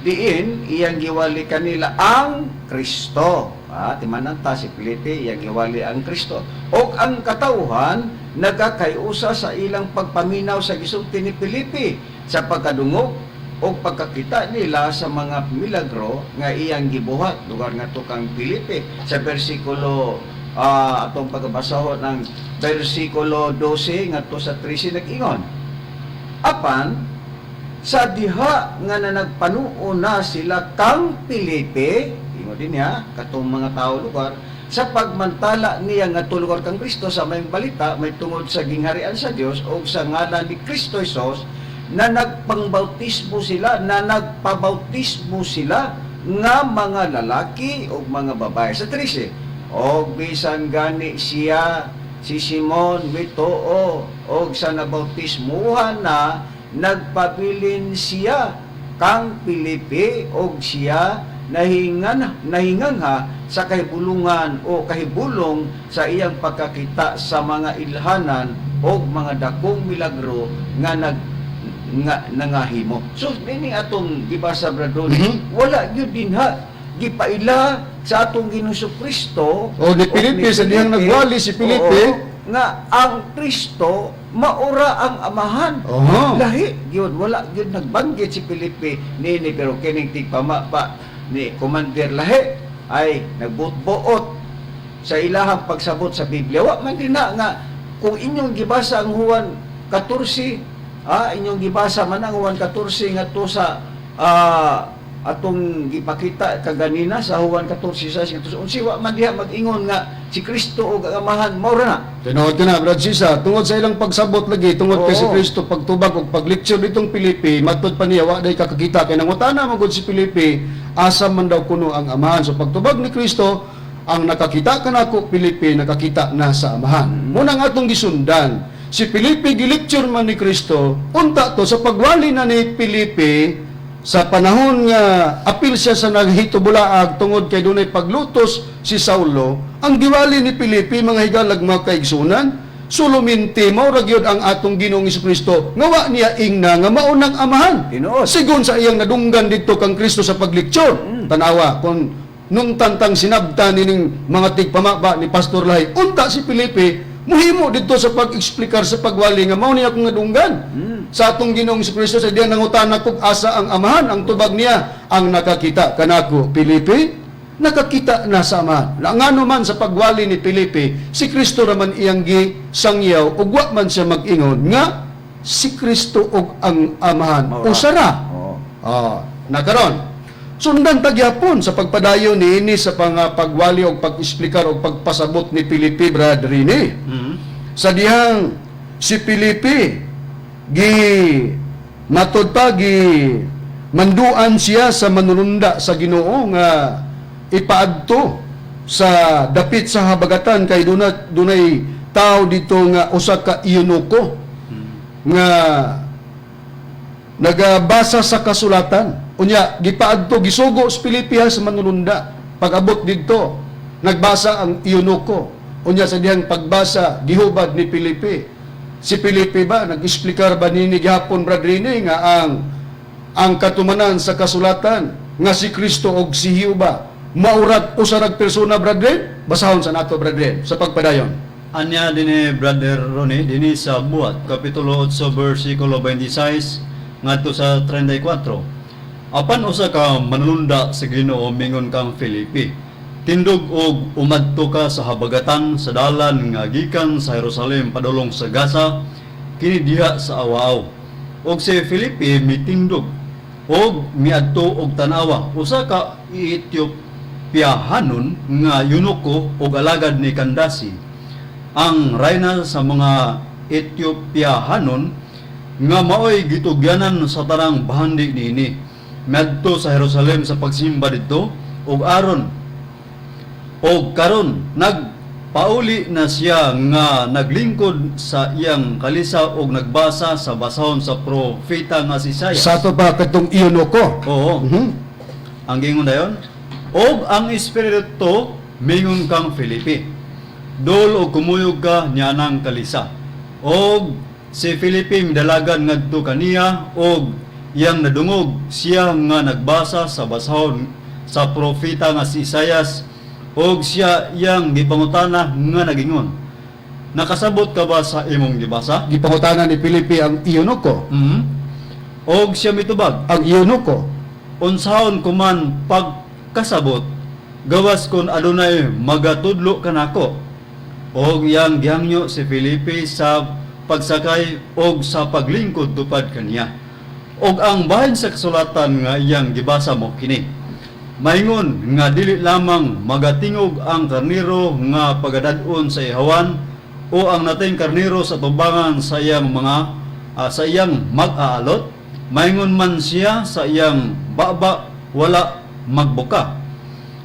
Diin iyang giwali kanila ang Kristo. Timanan ta si Felipe iyang giwali ang Kristo. Og ang katawhan nagakayusa sa ilang pagpaminaw sa gisulti ni Felipe sa pagkadungog og pagkakita nila sa mga milagro nga iyang gibuhat. Lugar nga to kang Felipe sa bersikulo atong pagkabasahon ang bersikulo 12 ngadto sa 13, nag-ingon: Apan sa diha nga nanagpanuo na sila kang Felipe, ingon din niya katong mga tao lugar sa pagmantala niya nga lugar kang Kristo sa may balita may tungod sa gingharian sa Dios o sa ngalan ni Kristo Jesus, na nagpangbautismo sila, na nagpabautismo sila nga mga lalaki o mga babae. Sa 13, og bisan gani siya si Simon mituo og sa nabautismuhan na, nagpabilin siya kang Felipe og siya nahingangha sa kahibulungan o kahibulong sa iyang pagkakita sa mga ilhanan o mga dakong milagro nga nag nga nangahimo. So meaning atong gibasa, brother, wala gyud dinha gipaila sa atong Ginoong Kristo O, ni Felipe, sa dihang nagwali si Felipe. Oo, nga ang Kristo maura ang Amahan. Lahi gyud, wala gyud nagbanggit si Felipe nini, pero kining tigpama pa ni Commander Lahi ay nagbuot-buot sa ilahang pagsabot sa Biblia. Wa man din na nga kung inyong gibasa ang Juan 14, inyong gibasa man ang Juan 14 ngadto sa atong gipakita kaganina sa Juan 14:6 ngadto sa 11, wa man diha mag-ingon nga si Kristo ug ang Amahan mao ra na. Tinuod ka na, Brad Cesar. Tungod sa ilang pagsabot lagi, tungod kay si Kristo pagtubag og paglecture ditong Felipe, matud pa niya wa day kakakita kay nangutana man gud si Felipe, asa man daw kuno ang Amahan. So pagtubag ni Kristo, ang nakakita kanako, Felipe, nakakita na sa Amahan. Muna nga atong gisundan. Si Felipe gilecture man ni Kristo, unta to sa pagwali na ni Felipe sa panahon nga apil siya sa naghitubulaag tungod kay dunay paglutos si Saulo, ang giwali ni Felipe, mga higalag, mga kaigsunan, suluminti mao ra gyud ang atong Ginoong Kristo nga wa niya ingna nga mao nang Amahan. Tinuod. Sigon sa iyang nadunggan didto kang Kristo sa paglecture. Tanawa kung nung tantang sinabta nining mga tigpamaba ni Pastor Lahi, unta si Felipe muhimo didto sa pag-eksplikar sa pagwali nga mao niya akong nadunggan sa atong Ginoong Kristo sa diyang nangutana kog asa ang Amahan. Ang tubag niya, ang nakakita kanako, Felipe, nakakita na sa Amahan. Na ngano man sa pagwali ni Felipe, si Kristo raman iyang gisangyaw ug wa man siya mag-ingon nga si Kristo ug ang Amahan Mao ra. usara. Oo. Ah, nakaron. Sundan ta gyapon sa pagpadayon niini sa pagwali og pag-eksplikar og pagpasabot ni Felipe, Brad Rene. Sa dihang si Felipe gi matod pa gi manduan siya sa manulunda sa Ginoo nga ipaadto sa dapit sa habagatan kay dunay tao dito nga usa ka eunuko nga nagabasa sa kasulatan. Unya gipaadto, gisugo si Felipe sa manulunda. Pag-abot didto, nagbasa ang eunuko. Unya sa dihang pagbasa, gihubad ni Felipe. Si Felipe ba nag-eksplikar ba nini gihapon, Brad Rene, nga ang katumanan sa kasulatan nga si Kristo og si Jehova maurag usa rag persona, Brad Ren? Basahon sa nato, Brad Ren, sa pagpadayon. Anya dinhi, Brother Ronnie, dinhi sa Buhat kapitulo 8 versikulo 26 ngadto sa 34. Apan usa ka manulunda sa Ginoo mingon kang Felipe, "Tindog og umadto ka sa habagatan sa dalan nga gikan sa Jerusalem padulong sa Gaza, kini diha sa awaaw." Og si Felipe mitindog og miadto og tanawa usa ka Etiopiahanon nga eunuko og alagad ni Kandasi, ang rayna sa mga Etiopiahanon, nga maoy gitugyanan sa tanang bahandi niini, miadto sa Jerusalem sa pagsimba didto. Og karon nagpauli na siya nga naglingkod sa iyang kalisa og nagbasa sa basahon sa propeta nga si Isaias. Sa ato pa kadtong eunuko. Oo. Ang gingon dayon, og ang Espiritu mingon kang Felipe, "Dol og kumuyog ka nianang kalisa." Og si Felipe midalagan ngadto kaniya og iyang nadungog siya nga nagbasa sa basahon sa propeta nga si Isaias, og siya iyang gipangutana nga nagingon, "Nakasabot ka ba sa imong gibasa?" Gipangutana ni Felipe ang eunuko. Og siya mitubag, Ang eunuko. "Unsaon ko man pagkasabot gawas kon adunay magatudlo kanako?" Og iyang gihangyo si Felipe sa pagsakay og sa paglingkod tupad kaniya. Og ang bahin sa kasulatan nga iyang gibasa mo kini. Maingon nga dili lamang magatingog ang karniro nga pagadad-on sa ihawan o ang nating karniro sa tubangan sa iyang mga sa iyang mag-aalot, maingon man siya sa iyang baba wala magbuka.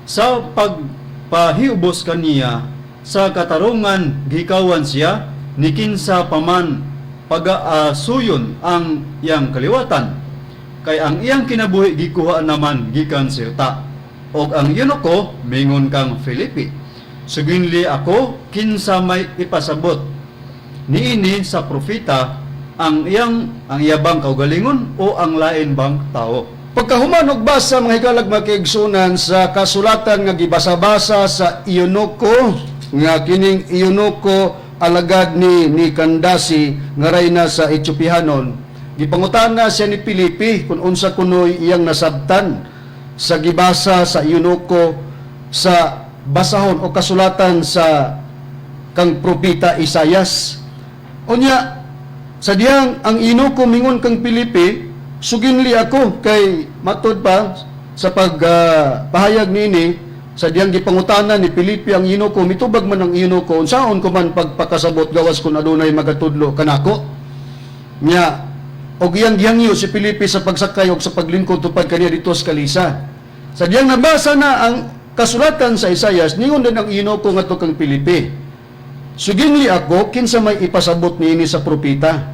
Sa pagpahiubos kaniya sa katarungan gikawan siya ni kinsa paman pagaasuyon ang iyang kaliwatan, kay ang iyang kinabuhi gikuha naman gikan sa yuta. Og ang eunuko mingon kang Felipe, "Suginli ako kinsa may ipasabot niini sa propeta, ang iyabang kaugalingon o ang lain bang tao?" Pagkahuman og basa, mga higalag mga kaigsunan, sa kasulatan nga gibasa-basa sa eunuko, nga kining eunuko alagad ni Kandasi nga rayna sa Etiopihanon, gipangutana siya ni Felipe kung unsa kunoy iyang nasabtan sa gibasa sa eunuko sa basahon o kasulatan sa kang propeta Isayas. Unya sa dihang ang eunuko mingon kang Felipe, "Suginli ako kay," matod pa sa pagpahayag niini, sa dihang gipangutana ni Felipe ang eunuko, mitubag man ang eunuko, "Unsaon ko man pagpakasabot gawas kung adunay magatudlo kanako?" Nya og iyang gihangyo si Felipe sa pagsakay og sa paglingkod tupad kaniya dito sa kalisa. Sa dihang nabasa na ang kasulatan sa Isayas, ningon din ang eunuko ngadto kang Felipe, "Suginli ako kinsa may ipasabot niini sa propeta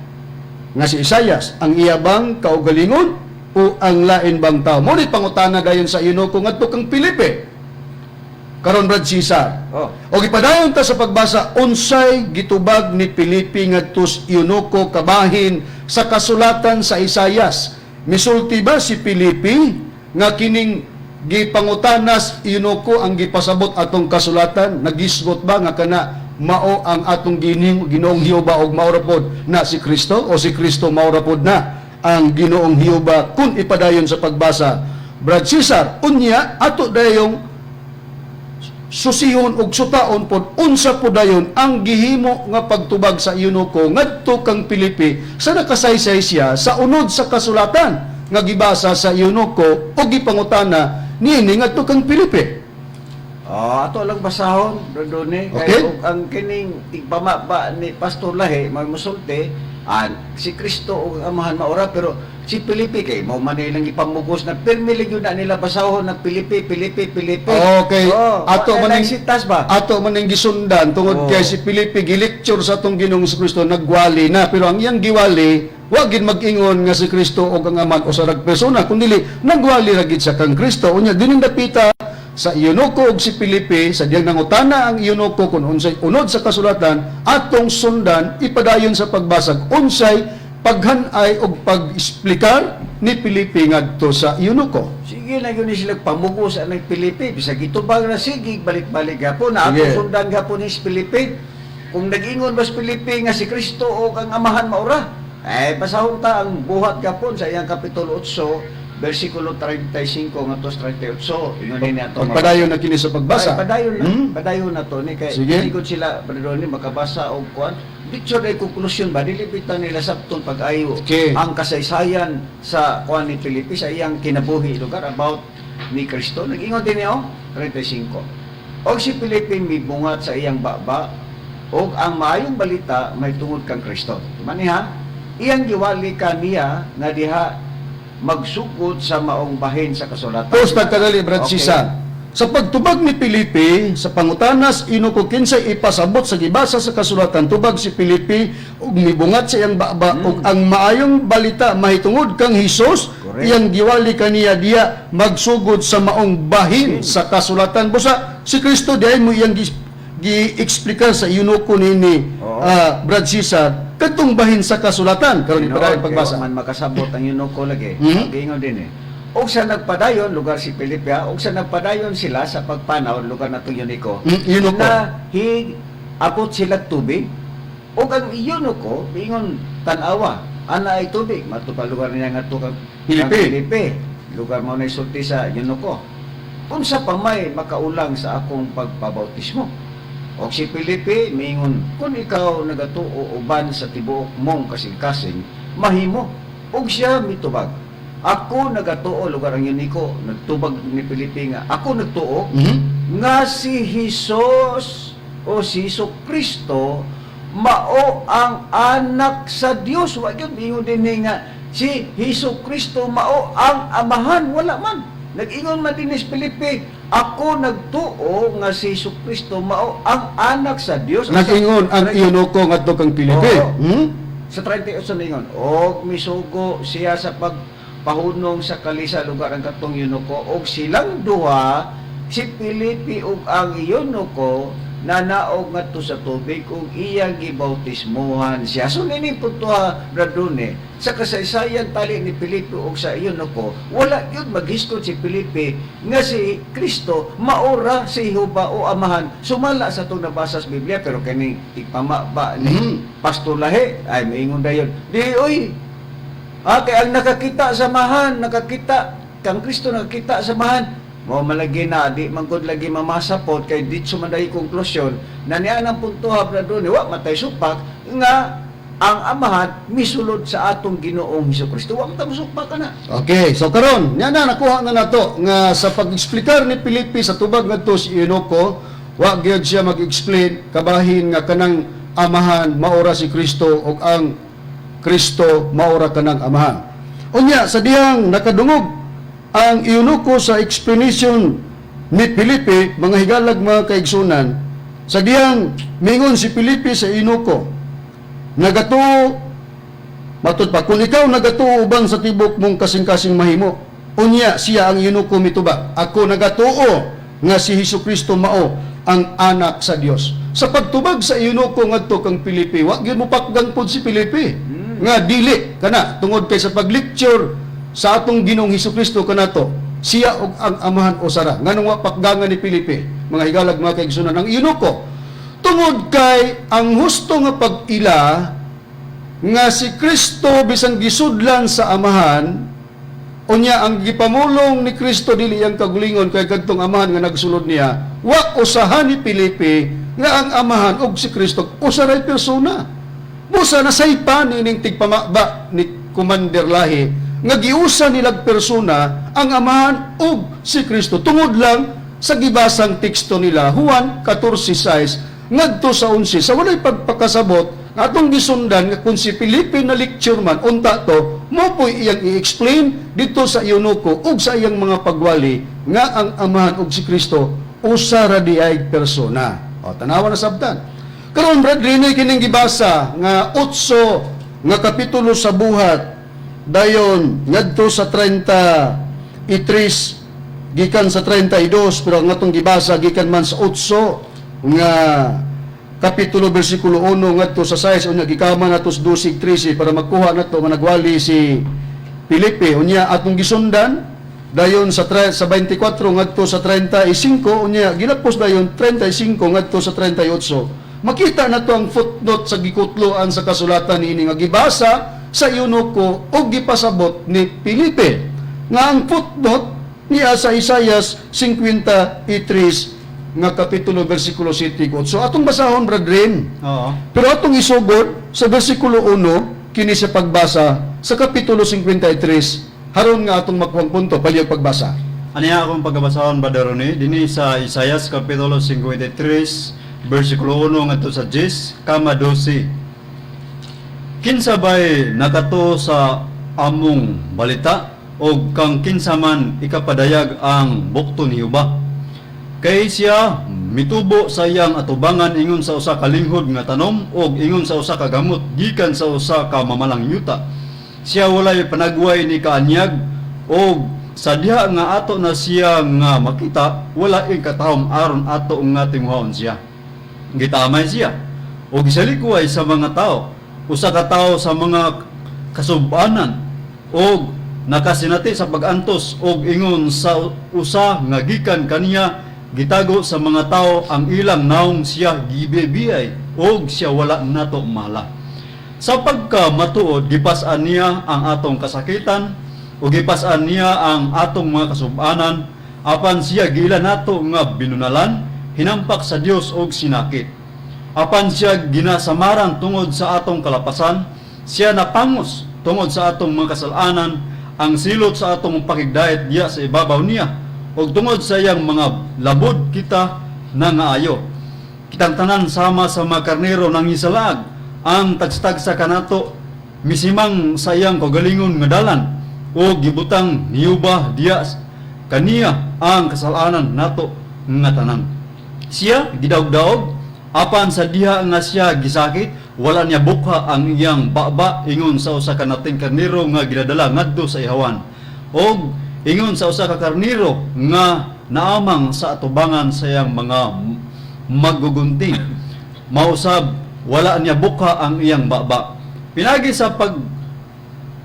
nga si Isayas, ang iya bang kaugalingon o ang lain bang tao?" Mo ni pangutana dayon sa eunuko ngadto kang Felipe. Karon, Brad Cesar. Oh. O gipadayon ta sa pagbasa unsay gitubag ni Felipe ngadto sa eunuko kabahin sa kasulatan sa Isayas. Misulti ba si Felipe nga kining gipangutanas eunuko ang gipasabot atong kasulatan? Nagisgot ba nga kana mao ang atong Ginoong Jehova og mao ra pod na si Kristo, o si Kristo mao ra pod na ang Ginoong Jehova kun ipadayon sa pagbasa, Brad Cesar? Unya ato dayong susihon og sutaon pod unsa pod dayon ang gihimo nga pagtubag sa eunuko ngadto kang Felipe sa nakasaysay siya sa unod sa kasulatan. nga gibasa sa eunuko o gipangutana niini ngadto kang Felipe. Oh, ato lang basahon, doon eh. Okay. Kay og ang kining tigpamaba ni Pastor Lahi, may musulti, an si Kristo ug ang Amahan maura, pero si Felipe kay mao man ilang ipamugos na pirmi gyud na nila basahon ng Felipe, Felipe, Felipe. Okay. Oh, ato wa man na sitas ba? Ato man ning gisundan tungod Oo. kay si Felipe gilecture sa atong Ginoong Kristo, nagwali na, pero ang iyang giwali wa gid mag-ingon nga si Kristo og ang Amahan usa ra ka persona, kundi nagwali ra gid siya kang Kristo. Unya dining dapita sa eunuko og si Felipe, sa diyang nangutana ang eunuko kung unsay unod sa kasulatan, atong sundan ipadayon sa pagbasag unsay paghanay og pag-eksplikar ni Felipe ngadto sa eunuko. Sige na yun ni sila pamugos ang Felipe. Bisag itubag na, sige, balik-balik gapon. Na Sige. atong sundan gapon ni si Felipe. Kung nag-ingon ba si Felipe nga si Kristo o ang Amahan maura? Eh, basahon ta ang buhat gapon sa iyang Kapitulo 8, versikulo 35 ngadto sa 38. Ingon ni ato. Pagpadayon na kini sa pagbasa. Ay, padayon na, padayon na to ni kay sigod sila brother ni makabasa og kuan. Dito ay konklusyon ba, dili bitaw nila sabton pag-ayo ang kasaysayan sa kuan ni Felipe sa iyang kinabuhi lugar about ni Kristo. Nag-ingon din niya, oh, 35. Og si Felipe mibungat sa iyang baba og ang maayong balita may tungod kang Kristo. Mani ha, iyang giwali kaniya nga diha magsugod sa maong bahin sa kasulatan. Post nagkadali, Brad Cesar. Sa pagtubag ni Felipe sa pangutanas inuko kinsay ipasabot sa gibasa sa kasulatan, tubag si Felipe ug mibungat sa iyang baba ug ang maayong balita mahitungod kang Hesus, iyang giwali kaniya diya magsugod sa maong bahin sa kasulatan. Busa si Kristo diay mo iyang gi-explicar sa eunuko nini, Brad Cesar, kadtong bahin sa kasulatan karon Tinuod, ipadayon kay pagbasa. wa man makasabot ang eunuko lagi. Giingon din eh. Og sa nagpadayon lugar si Felipe, ha, og sa nagpadayon sila sa pagpanaw lugar na itong eunuko. Eunuko. Na hig abot sila tubig. Og ang eunuko ingon, "Tan-awa, ana ay tubig." Mato pa lugar niya nga kang Felipe. kang Felipe. Lugar mo na isulti sa eunuko. "Unsa pa may makaulang sa akong pagpabautismo?" Og si Felipe miingon, "Kung ikaw nagatuo uban sa tibuok mong kasing-kasing, mahimo." Og siya mitubag, "Ako nagatuo," lugar ang eunuko, nagtubag ni Felipe nga, "Ako nagtuo nga si Hesus o si Hesus Kristo mao ang anak sa Dios." Wa gyud ingon din ni nga si Hesus Kristo mao ang Amahan, wala man. Nag-ingon man din ni Felipe, "Ako nagtuo nga si Hesus Kristo mao ang anak sa Dios." Nag-ingon ang eunuko ngadto kang Felipe. Oo. Sa 38 na ingon, og misugo siya sa pagpahunong sa kalisa lugar ang katong eunuko, og silang duha, si Felipe ug ang eunuko, nanaog ngadto sa tubig ug iyang gibautismuhan siya. So nining puntoha, Bradone, sa kasaysayan tali ni Felipe ug sa eunuko, wala gyud maghiskot si Felipe nga si Kristo maura si Jehova o Amahan sumala sa itong nabasa sa Biblia, pero kining tigpamaba ni Pastor Lahi ay maingon dayon di oy, kay ang nakakita sa Amahan nakakita kang Kristo, nakakita sa Amahan mo malagi na di manggod lagi mamasapot kay ditso man dahil konklusyon na niya ang punto, brother, wa matay supak nga ang Amahan misulod sa atong Ginoong Hesus Kristo. Wa man ta mosupak ana. Okay, so karon, nya na nakuha na nato nga sa pag-eksplikar ni Felipe sa tubag ngadto si eunuko, wa gyud siya mag-explain kabahin nga kanang Amahan maura si Kristo ug ang Kristo maura kanang Amahan. Unya sa dihang nakadungog ang eunuko sa explanation ni Felipe, mga higalag, mga kaigsunan, sa dihang mingon si Felipe sa eunuko, nagatuo. Matud pa, kung ikaw nagatuo uban sa tibok mong kasing-kasing, mahimo. Unya siya ang eunuko mitubag, "Ako nagatuo nga si Hesus Kristo mao ang anak sa Dios." Sa pagtubag sa eunuko ngadto kang Felipe, wa gyud mo pakgang pod si Felipe nga dili kana tungod kay sa pag-lecture sa atong Ginoong Hesus Kristo kanato siya ug ang Amahan usara. Nganong wa pakgangan ni Felipe, mga higalag, mga kaigsunan, ang eunuko? Tungod kay ang husto nga pag-ila nga si Kristo bisan gisudlan sa Amahan, unya ang gipamulong ni Kristo dili iyang kagulingon kay kadtong Amahan nga nagsulod niya, wa usahan ni Felipe nga ang Amahan ug si Kristo usa ray persona. Busa nasaypan ining tigpamaba ni Commander Lahi. Nga giusa nilag persona ang Amahan ug si Kristo tungod lang sa gibasang teksto nila, Juan 14:6 ngadto sa 11, sa walay pagpakasabot nga atong gisundan nga kung si Felipe na lecture man unta to mo po'y iyang i-explain dito sa eunuko ug sa iyang mga pagwali nga ang Amahan ug si Kristo usa ra diay persona. O, tanawa na sabtan. Karon, Brad Rene, kining gibasa nga 8 nga kapitulo sa Buhat, dayon ngadto sa 33 gikan sa 32, pero ang atong gibasa gikan man sa 8 nga kapitulo, bersikulo 1 ngadto sa 6. Unya gikaman nato sa 12, 13 para makuha nato nga nagwali si Felipe. Unya atong gisundan dayon sa 24 ngadto sa 35. Unya gilapos dayon 35 ngadto sa 38. Makita nato ang footnote sa gikutloan sa kasulatan niini nga gibasa sa eunuko o gipasabot ni Felipe nga ang footnote niya sa Isayas 53 nga kapitulo, versikulo 7. So atong basahon, Brad Ren. Oo. Pero atong isugod sa versikulo 1 kini sa pagbasa sa kapitulo 53 haron nga atong makuhang punto. Palihog pagbasa. Aniya akong pagkabasahon, Brother Ronnie, dinhi sa Isayas Kapitulo 53, versikulo 1 ngadto sa 10, kama 12. Kinsa bay nakatuo sa among balita og kang kinsa man ikapadayag ang bukton ni Jehova? Kay siya mitubo sa iyang atubangan ingon sa usa ka linghod nga tanom og ingon sa usa ka gamot gikan sa usa ka mamalang yuta. Siya walay panagway ni kaanyag og sa diha nga ato na siya nga makita, wala ing katahom aron ato nga tinguhaon siya. Gitamay siya og gisalikway sa mga tao, usa ka tawo sa mga kasubanan og nakasinati sa pag-antos, og ingon sa usa nga gikan kaniya gitago sa mga tao ang ilang naong, siya gibibiyay og siya wala nato mala. Sa pagka matuod gipas-an niya ang atong kasakitan ug gipas-an niya ang atong mga kasubanan, apan siya giila nato nga binunalan, hinampak sa Dios og sinakit. Apan siya ginasamaran tungod sa atong kalapasan, siya napangos tungod sa atong mga kasalanan, ang silot sa atong pakigdait diya sa ibabaw niya, ug tungod sa iyang mga labod kita nangaayo. Kitang tanan sama sa mga karnero nangisalaag, ang tagstagsa kanato misimang sa iyang kaugalingon nga dalan, o gibutang niyuba diya kaniya ang kasalanan nato nga tanan. Siya gidaog-daog, apan sa diha nga siya gisakit, wala niya bukha ang iyang baba, ingon sa usa ka nating karnero nga ginadala ngadto sa ihawan og ingon sa usa ka karnero nga naamang sa atubangan sa iyang mga maggugunting. Mausab wala niya bukha ang iyang baba. Pinagi sa pag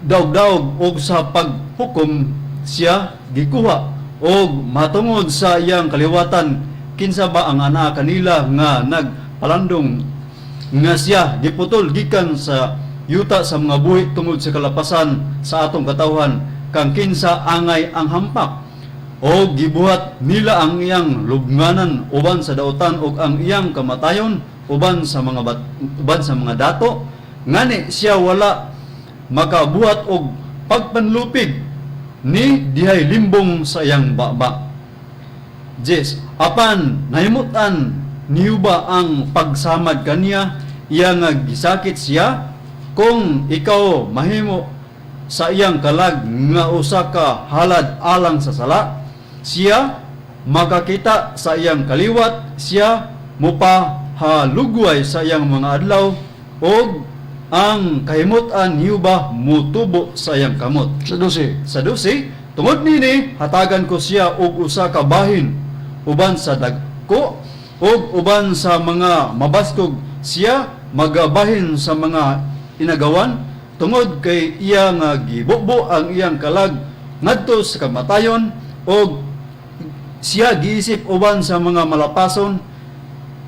daog-daog og sa paghukom siya gikuha, og matungod sa iyang kaliwatan, kinsa ba ang anaa kanila nga nagpalandong nga siya giputol gikan sa yuta sa mga buhi tungod sa kalapasan sa atong katawhan, kang kinsa angay ang hampak? O gibuhat nila ang iyang lubnganan uban sa dautan ug ang iyang kamatayon uban sa mga dato. Ngani siya wala makabuhat og pagpanlupig ni dihay limbong sa iyang baba. Jes, apan nahimutan niyuba ang pagsamad kaniya, iya nga gisakit siya. Kung ikaw mahimo sa iyang kalag nga usa ka halad alang sa sala, siya makakita sa iyang kaliwat, siya mupahalugway sa iyang mga adlaw ug ang kahimutan niyuba mutubo sa iyang kamot. Sa 12. Sa 12, tungod nini hatagan ko siya og usa ka bahin uban sa dagko ug uban sa mga mabaskog, siya magabahin sa mga inagawan, tungod kay iya nga gibubo ang iyang kalag ngadto sa kamatayon ug siya giisip uban sa mga malapason,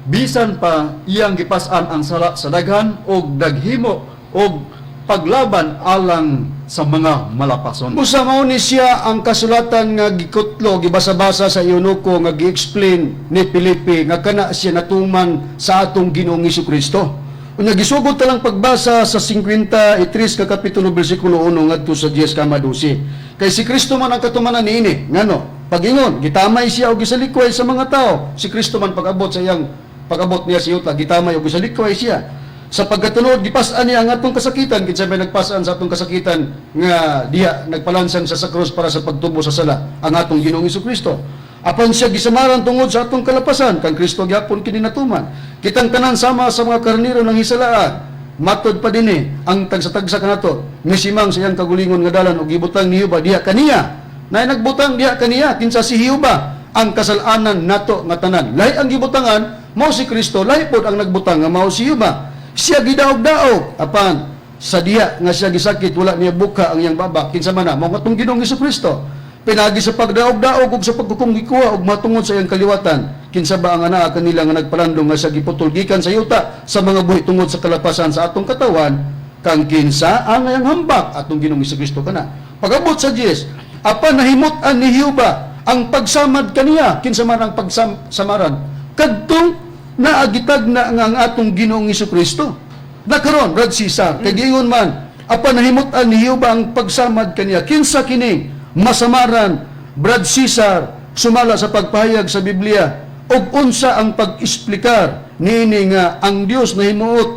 bisan pa iyang gipas-an ang sala sa daghan og daghimo og paglaban alang sa mga malapason. Busa mao ni siya ang kasulatan nga gikutlo, gibasa-basa sa eunuko nga gi-explain ni Felipe nga kana siya natuman sa atong Ginoong Kristo. Unya gisugod ta lang pagbasa sa 53 ka kapitulo bersikulo 1 ngadto sa 10 kama 12. Kay si Kristo man ang katumanan niini. Ngano? Pagingon, gitamay siya og gisalikway sa mga tao. Si Kristo man pag-abot sa iyang pag-abot niya sa yuta, gitamay og gisalikway siya. Sa pagkatulood, gipas-an niya ang atong kasakitan. Kinsa may nagpas-an sa atong kasakitan nga diha nagpalansang sa krus para sa pagtubo sa sala ang atong Ginoong Kristo. Apan siya gisamaran tungod sa atong kalapasan, kang Kristo gyapon kini natuman. Kitang tanan sama sa mga karniro ng hisalaan. Matod pa dinhi ang tagsa-tagsa kanato, misimang sa iyang kagulingon nga dalan ug gibutang ni Jehova diha kaniya. Nay nagbutang diha kaniya kinsa si Jehova ang kasalanan nato nga tanan. Lahi ang gibutangan mao si Kristo, lahi pod ang nagbutang nga mao si Jehova. Siya gidaog-daog apan sa diha nga siya gisakit wala niya buka ang iyang baba kinsa man na mao atong Ginoong Kristo. Pinagi sa pagdaog-daog ug sa pagkukong gikuha ug matungod sa iyang kaliwatan kinsa ba ang anaa kanila nga nagpalandong nga sa giputol gikan sa yuta sa mga buhi tungod sa kalapasan sa atong katawan kang kinsa ang iyang hambak atong Ginoong Kristo kana. Pag-abot sa 10, apan nahimut-an ni Jehova ang pagsamad kaniya kinsa man ang pagsamaran kadtong naagitag na nga ang atong Ginoong Kristo. Nakaron, Brad Cesar, kay giingon man, apan nahimut-an ni Jehova ang pagsamad kaniya kinsa kining masamaran, Brad Cesar, sumala sa pagpahayag sa Biblia ug unsa ang pag-esplikar niini nga ang Dios nahimuot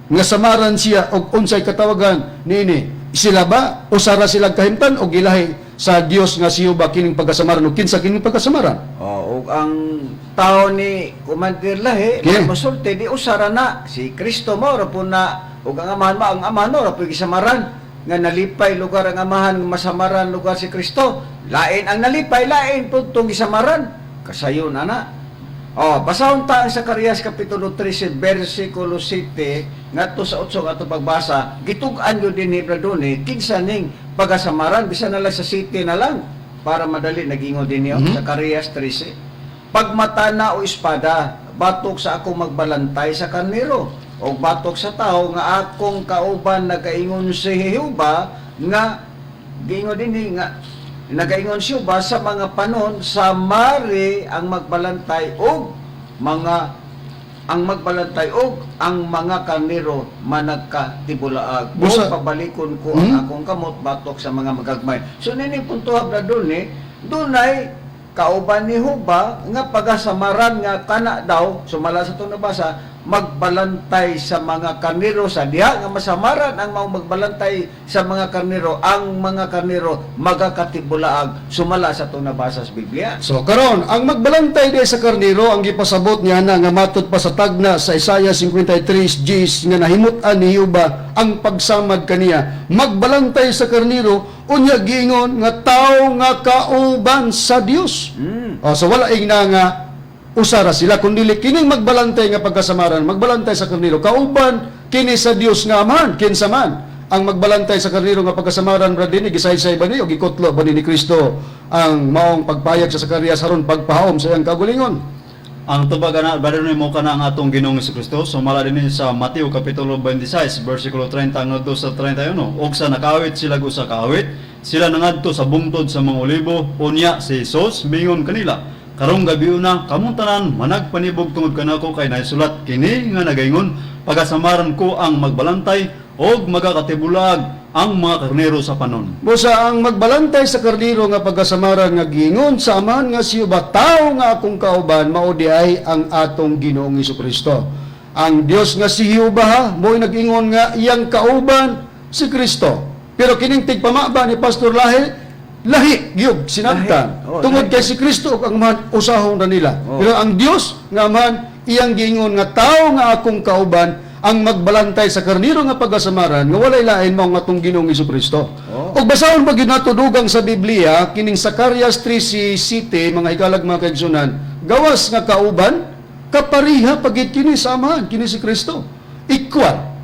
nga samaran siya ug unsay katawagan niini? Sila ba usara sila kahimtan o gilahi sa Dios nga siyo ba kining pagkasamaran ug kinsa kining pagkasamaran? Oh, ug ang tao ni Commander Lahi, Okay. masulti di usara na si Kristo mao ra po na ug ang amahan mo ang amahan mo ra po gisamaran nga nalipay lugar ang amahan nga masamaran lugar si Kristo. Lain ang nalipay, lain pud tong gisamaran. Kasayon ana. Oh, basahon ta ang Zacarias kapitulo 13 versikulo 7 ngadto sa 8 nga ato pagbasa. Gitug-an gyud dinhi, Brad Doni, kinsa ning pagasamaran bisan na lang sa city na lang para madali nagingon dinhi, oh. Zacarias 13. Pagmata na o espada, batok sa akong magbalantay sa karnero, o batok sa tao nga akong kauban nagaingon si Jehova nga giingon dinhi nga nagaingon si Jehova sa mga panon sa mari ang magbalantay og mga ang magbalantay og ang mga karnero managkatibulaag. O pabalikon ko ang akong kamot batok sa mga magagmay. So nini punto na dun eh, dunay kauban ni Huba nga pagasamaran nga kana daw sumala sa itong nabasa magbalantay sa mga karnero sa diha nga masamaran ang maong magbalantay sa mga karnero ang mga karnero magakatibulaag sumala sa itong nabasa sa Biblia. So karon, ang magbalantay di sa karnero ang gipasabot niya na nga matod pa sa tagna sa Isaiah 53 Gs nga nahimut-an ni Jehova ang pagsamad kaniya. Magbalantay sa karnero unya giingon nga tawo nga kauban sa Dios. O, so wala ingna nga usara sila kundi kining magbalantay nga pagkasamaran, magbalantay sa karnero kauban kini sa Dios nga Amahan. Kinsa man ang magbalantay sa karnero nga pagkasamaran, Brad Dini, gisaysay ba ni o gikutlo ba ni Kristo ang maong pagpayag sa Zacarias aron pagpahaom sa iyang kagulingon? Ang tubag ana, Brother Noy, mo kana ang atong Ginoong Kristo sumala dinhi sa Mateo kapitulo 26 bersikulo 30 ngadto sa 31. Og sa nakawit sila usa ka awit, sila nangadto sa bungtod sa mga olibo. Unya si Jesus mingon kanila, "Karong gabi una kamong tanan managpanibog tungod kanako kay naisulat kini nga nagaingon, pagasamaran ko ang magbalantay og magakatibulag ang mga karnero sa panon." Busa ang magbalantay sa karnero nga pagkasamaran nga giingon sa Amahan nga siyo ba tao nga akong kauban mao di ay ang atong Ginoong Kristo. Ang Dios nga si Jehova ha, mo'y nag-ingon nga iyang kauban si Kristo. Pero kining tigpamaba ni Pastor Lahi, lahi gyud sinagtan. Lahi. Oh, Tungod lahi. kay si Kristo ug ang Amahan usahon ra nila. Oh. Pero ang Dios nga Amahan iyang giingon nga tao nga akong kauban ang magbalantay sa karniro nga pagkasamaran nga walay lain mao nga atong Ginoong Kristo. Oh. Ug basahon pa gyud nato dugang sa Biblia kining Zacarias 3 City, mga hikalag, mga kaigsunan, gawas nga kauban kapariha pagid kini sa Amahan kini si Kristo. Equal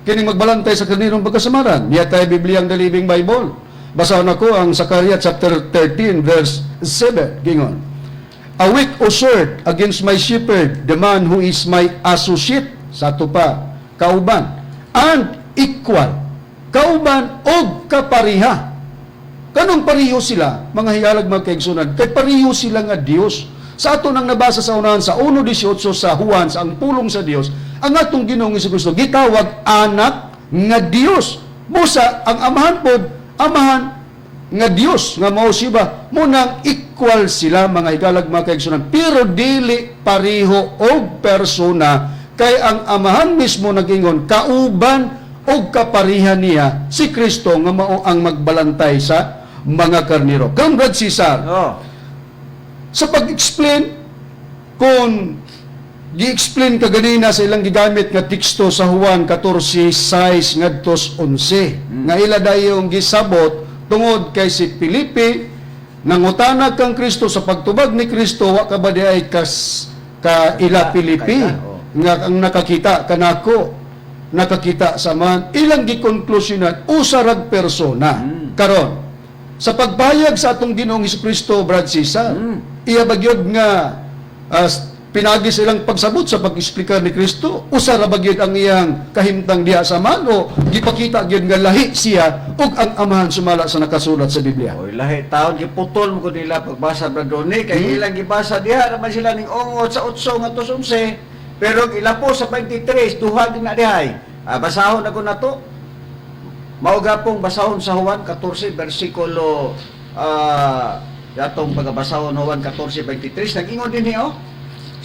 kining magbalantay sa karnirong pagkasamaran. Niya tayo Biblia ang The Living Bible. Basahon ako ang Zacarias chapter 13 verse 7 gingon. "Awake, O sword, against my shepherd, the man who is my associate," sa ato pa, kauban, "and equal." Kauban og kapariha. Kanong pariho sila, mga higalag, mga kaigsunan, kay pariho sila nga Dios. Sa ato nang nabasa sa unahan sa 1.18 sa Juan, sa ang pulong sa Dios, Ang atong Ginoong Kristo gitawag anak nga Dios. Busa ang amahan pod, amahan nga Dios nga mao siya, munang equal sila, mga higalag, mga kaigsunan, pero dili pareho og persona, kay ang amahan mismo nagingon kauban og kaparihan niya si Kristo nga mao ang magbalantay sa mga karniro. Kang Brad Cesar, sa pag-explain, kung gi-explain ka ganina sa ilang gigamit nga teksto sa Juan 14:6 ngadto 11, nga ila dayong gisabot tungod kay si Felipe nangutana kang Kristo, sa pagtubag ni Kristo, "Wa ka ba di ay kas ka ila Felipe Kaila, oh. nga ang nakakita kanako nakakita sa man?" Ilang gikonklusyonan usa rag persona. Karon, sa pagpahayag sa atong Ginoong Kristo, Brad Cesar, iya ba gyud nga pinagi sa ilang pagsabot sa pag-explicar ni Kristo, usa ra ba gyud ang iyang kahimtang diha sa man o gipakita gyud nga lahi siya ug ang amahan sumala sa nakasulat sa Biblia? Oy, lahi taon, giputol mo ko nila pagbasa, Brad Ronnie, kay ilang gibasa diha naman sila ning ungot sa 8 ngadto sa 11, pero ilapo sa 23, duha din na dihay. Ah, basahon ako na to. Mao gapong basahon sa Juan 14 bersikulo atong pagabasahon, Juan 14:23, nag-ingon din oh.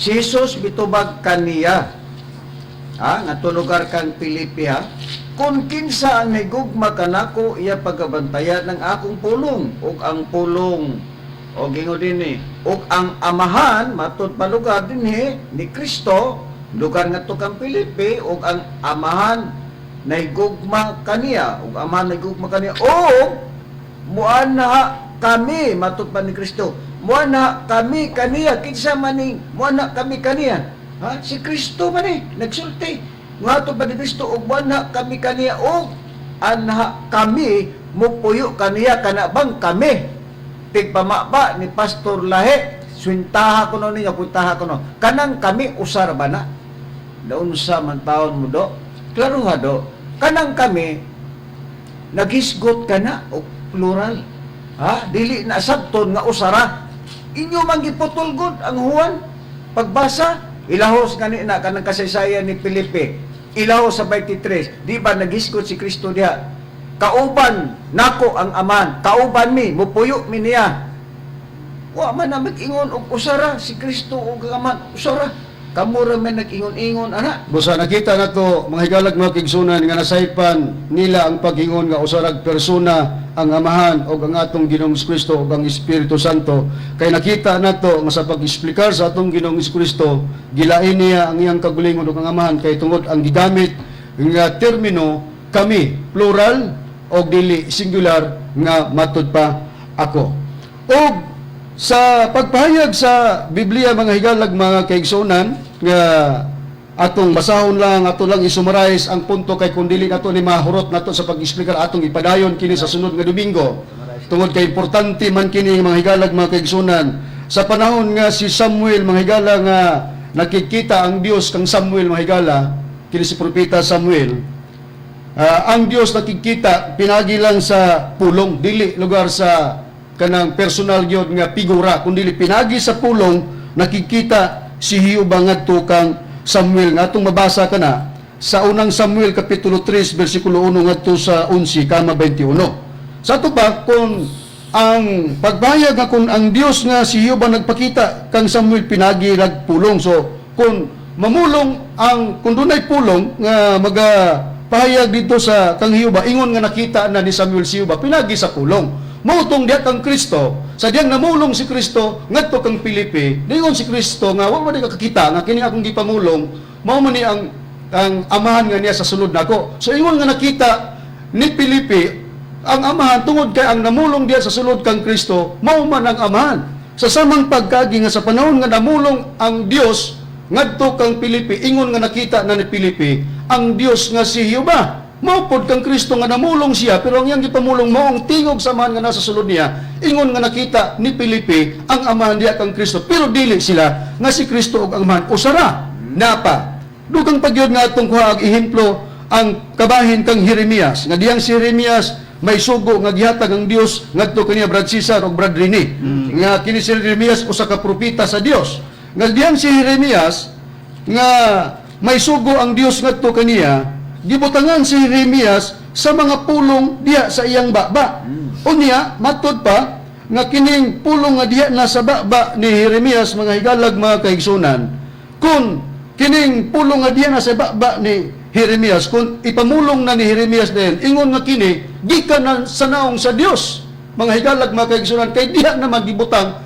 Si Jesus bitubag kaniya, ha, nga lugar kang Pilipi, ha, "Kung kinsa ang nigugma kanako, iya pagabantayan ng akong pulong ug ang pulong," o gingon dinhi, "ug ang amahan," matud pa lugar dinhi ni Kristo, lugar ngadto kang Pilipi, "ug ang amahan nahigugma kaniya, ug amahan nahigugma kaniya, ug muana kami," matud pa ni Kristo, "muana kami kaniya." Kinsa man ning muana kami kaniya, ha? Si Kristo man eh nagsulti. Ngadto pa ni Kristo, "Ug muana kami kaniya ug anha kami mupuyo kaniya." Kana bang kami tigpamaba ni Pastor Lahe? Swintaha ko no ninyo, kuntaha ko no. Kanang kami, usar ba na? Naunsa man taon mo do? Klaro ha do. Kanang kami, naghisgot ka na o plural. Ha? Dili na sabton nga usara. Inyo man giputol gud ang Juan. Pagbasa, ilahos gani na kanang kasaysayan ni Felipe. Ilahos sa 23. Di ba naghisgot si Kristo diha? "Kauban nako ang aman, kauban mi, mupuyo mi niya." Wa man na mag-ingon og usara si Kristo ug ang Amahan, usara. Kamo ra man nag-ingon-ingon ana. Busa nakita na to, mga higalag, mga kaigsunan, nga nasaypan nila ang pag-ingon nga usarag persona ang amahan o ang atong Ginoong Kristo o ang Espiritu Santo, kay nakita nato nga sa pag-eksplikar sa atong Ginoong Kristo, gilain niya ang iyang kagulingon ug ang amahan, kay tungod ang gigamit nga termino kami, plural o dili singular nga matud pa ako. Og sa pagpahayag sa Biblia, mga higalag, mga kaigsunan, nga atong basahon lang, ato lang i-summarize ang punto, kay kung dili nato ni mahurot nato sa pag-explicar, atong ipadayon kini sa sunod nga Domingo tungod kay importante man kini, mga higalag, mga kaigsunan. Sa panahon nga si Samuel, mga higala, nga nakikita ang Dios kang Samuel, mga higala, kini si propeta Samuel. Ang Dios nakikita pinagi lang sa pulong, dili lugar sa kanang personal gyud nga figura, kundi pinagi sa pulong nakikita si Jehova ngadto kang Samuel, nga atong mabasa kana sa unang Samuel kapitulo 3 bersikulo 1 ngadto sa 11 kama 21. Sa ato pa, kung ang pagbayag nga kung ang Dios nga si Jehova nagpakita kang Samuel pinagi rag pulong, so kung mamulong ang kung dunay pulong nga maga pahayag dito sa kang Jehova, ingon nga nakita na ni Samuel si Jehova pinagi sa pulong. Mao tong diha kang Kristo, sa diyang namulong si Kristo ngadto kang Felipe, ningon si Kristo nga, "Wa man di ka kakita nga kini akong gipamulong mao man ni ang amahan nga niya sa sulod nako." So ingon nga nakita ni Felipe ang amahan tungod kay ang namulong diha sa sulod kang Kristo mao man ang amahan. Sa samang pagkagi nga sa panahon nga namulong ang Dios ngadto kang Felipe, ingon nga nakita na ni Felipe ang Dios nga si Jehova. Mao pod kang Kristo nga namulong siya, pero ang iyang gipamulong mao ang tingog sa amahan nga nasa sulod niya. Ingon nga nakita ni Felipe ang amahan diha kang Kristo, pero dili sila nga si Kristo ug ang amahan usara. Napa dugang pagyud nga atong kuha ang ehemplo ang kabahin kang Jeremias, nga diyang si Jeremias may sugo nga gihatag ang Dios ngadto kaniya, Brad Cesar ug Brad Rene, nga kini si Jeremias usa ka propeta sa Dios, nga diyang si Jeremias nga may sugo ang Dios ngadto kaniya, gibutangan si Jeremias sa mga pulong diha sa iyang baba. Unya, matud pa nga kining pulong nga diha na sa baba ni Jeremias, mga higalag, mga kaigsunan, kung kining pulong nga diha na sa baba ni Jeremias, kung ipamulong na ni Jeremias din, ingon nga kini gikan na sa naong sa Dios, mga higalag, mga kaigsunan, kay diha na magibutang,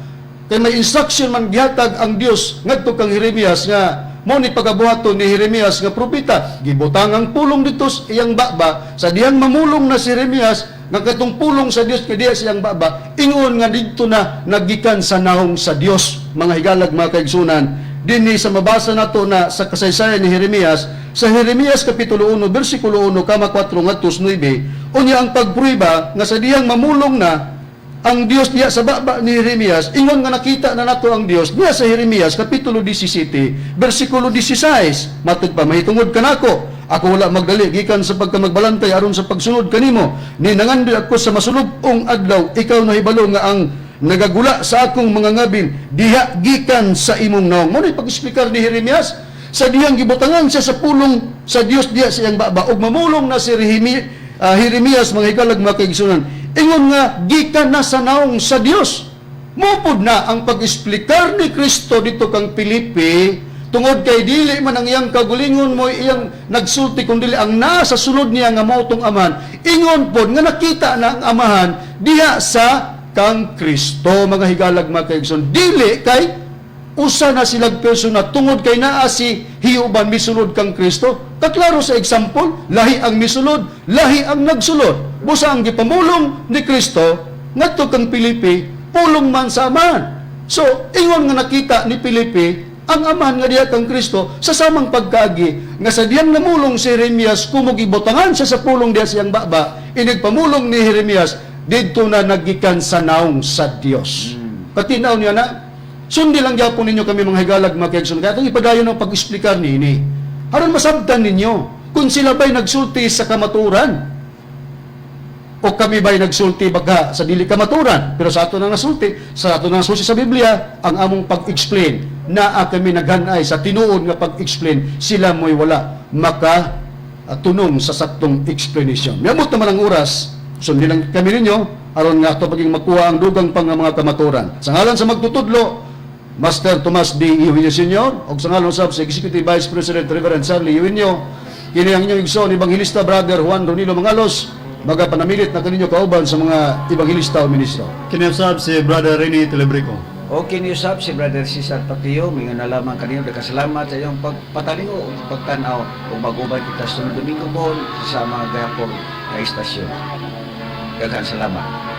kay may instruction man gihatag ang Dios ngadto kang Jeremias nga mo ni pagabuhaton ni Jeremias nga propeta. Gibutang ang pulong dito sa iyang baba. Sa diyang mamulong na si Jeremias nga katong pulong sa Dios kay diha sa iyang baba, ingon nga didto na nagikan sa naong sa Dios, mga higalag, mga kaigsunan, dinhi sa mabasa nato na sa kasaysayan ni Jeremias sa Jeremias kapitulo 1 bersikulo 1 kama 4 ngadto 9. Unya ang pagprueba nga sa diyang mamulong na ang Dios diya sa baba ni Jeremias, ingon nga nakita na nato ang Dios diya sa Jeremias kapitulo 17 bersikulo 16. Matud pa, "Mahitungod kanako, ako wala magdali gikan sa pagkamagbalantay aron sa pagsunod kanimo. Ni nangandoy ako sa masulub-ong adlaw, ikaw nahibalo nga ang nagagula sa akong mga ngabin diha gikan sa imong naong." Mo ni pag-explicar ni Jeremias sa diyang gibutangan siya sa pulong sa Dios diya sa iyang baba ug mamulong na si Jeremias, mga higalag, mga kaigsunan, ingon nga gikan na sa naong sa Dios. Mupod na ang pag-explicar ni Kristo dito kang Felipe, tungod kay dili man ang iyang kagulingon mo iyang nagsulti kundi ang nasa sulod niya nga mao tong Amahan. Ingon pod nga nakita na ang Amahan diha sa kang Kristo, mga higalag, mga kaigsunan, dili kay usa na silang persona tungod kay naa si Hiuban misulod kang Kristo. Kaklaro sa example, lahi ang misulod, lahi ang nagsulod. Busa ang gipamulong ni Kristo ngadto kang Felipe, pulong man sa Amahan. So ingon nga nakita ni Felipe ang Amahan nga diha kang Kristo sa samang pagkaagi nga sa diyang namulong si Jeremias, kumugibutangan siya sa pulong diha siyang baba, inigpamulong ni Jeremias didto na nagikan sa naong sa Dios. Katinaw niya na. Sundi lang gyapon ninyo kami, mga higalag, mga kaigsoon. Kaya itong ipadayon ang pag-explicar nini, aron masabtan ninyo kung sila ba'y nagsulti sa kamaturan o kami ba'y nagsulti bagha sa dili kamaturan. Pero sa ato na nasulti, sa ato na nasulti sa Biblia, ang among pag-explain, naa kami naghanay sa tinuod nga pag-explain, sila mo'y wala maka tunong sa saktong explanation. Miabot naman ang oras, sundi lang kami ninyo, aron nga ato paging makuha ang dugang pang nga mga kamaturan. Sa ngalan sa magtutudlo, Master Tomas D. Eugenio Sr., og sa ngalan usab sa Executive Vice President Reverend Charlie Eugenio, kini ang inyong igsoon, Evangelista Brother Juan Ronilo Mangalos, magapanamilit na kaninyo kauban sa mga evangelista o ministro. Kini usab si Brother Rene Telebrico. O kini usab si Brother Cesar Patio, mingon na lamang kanino, salamat sa iyong pagpatalingo ug pagtan-aw ug mag-uban kita sa sunod Domingo po sa mga gahapon nga istasyon. Daghang salamat.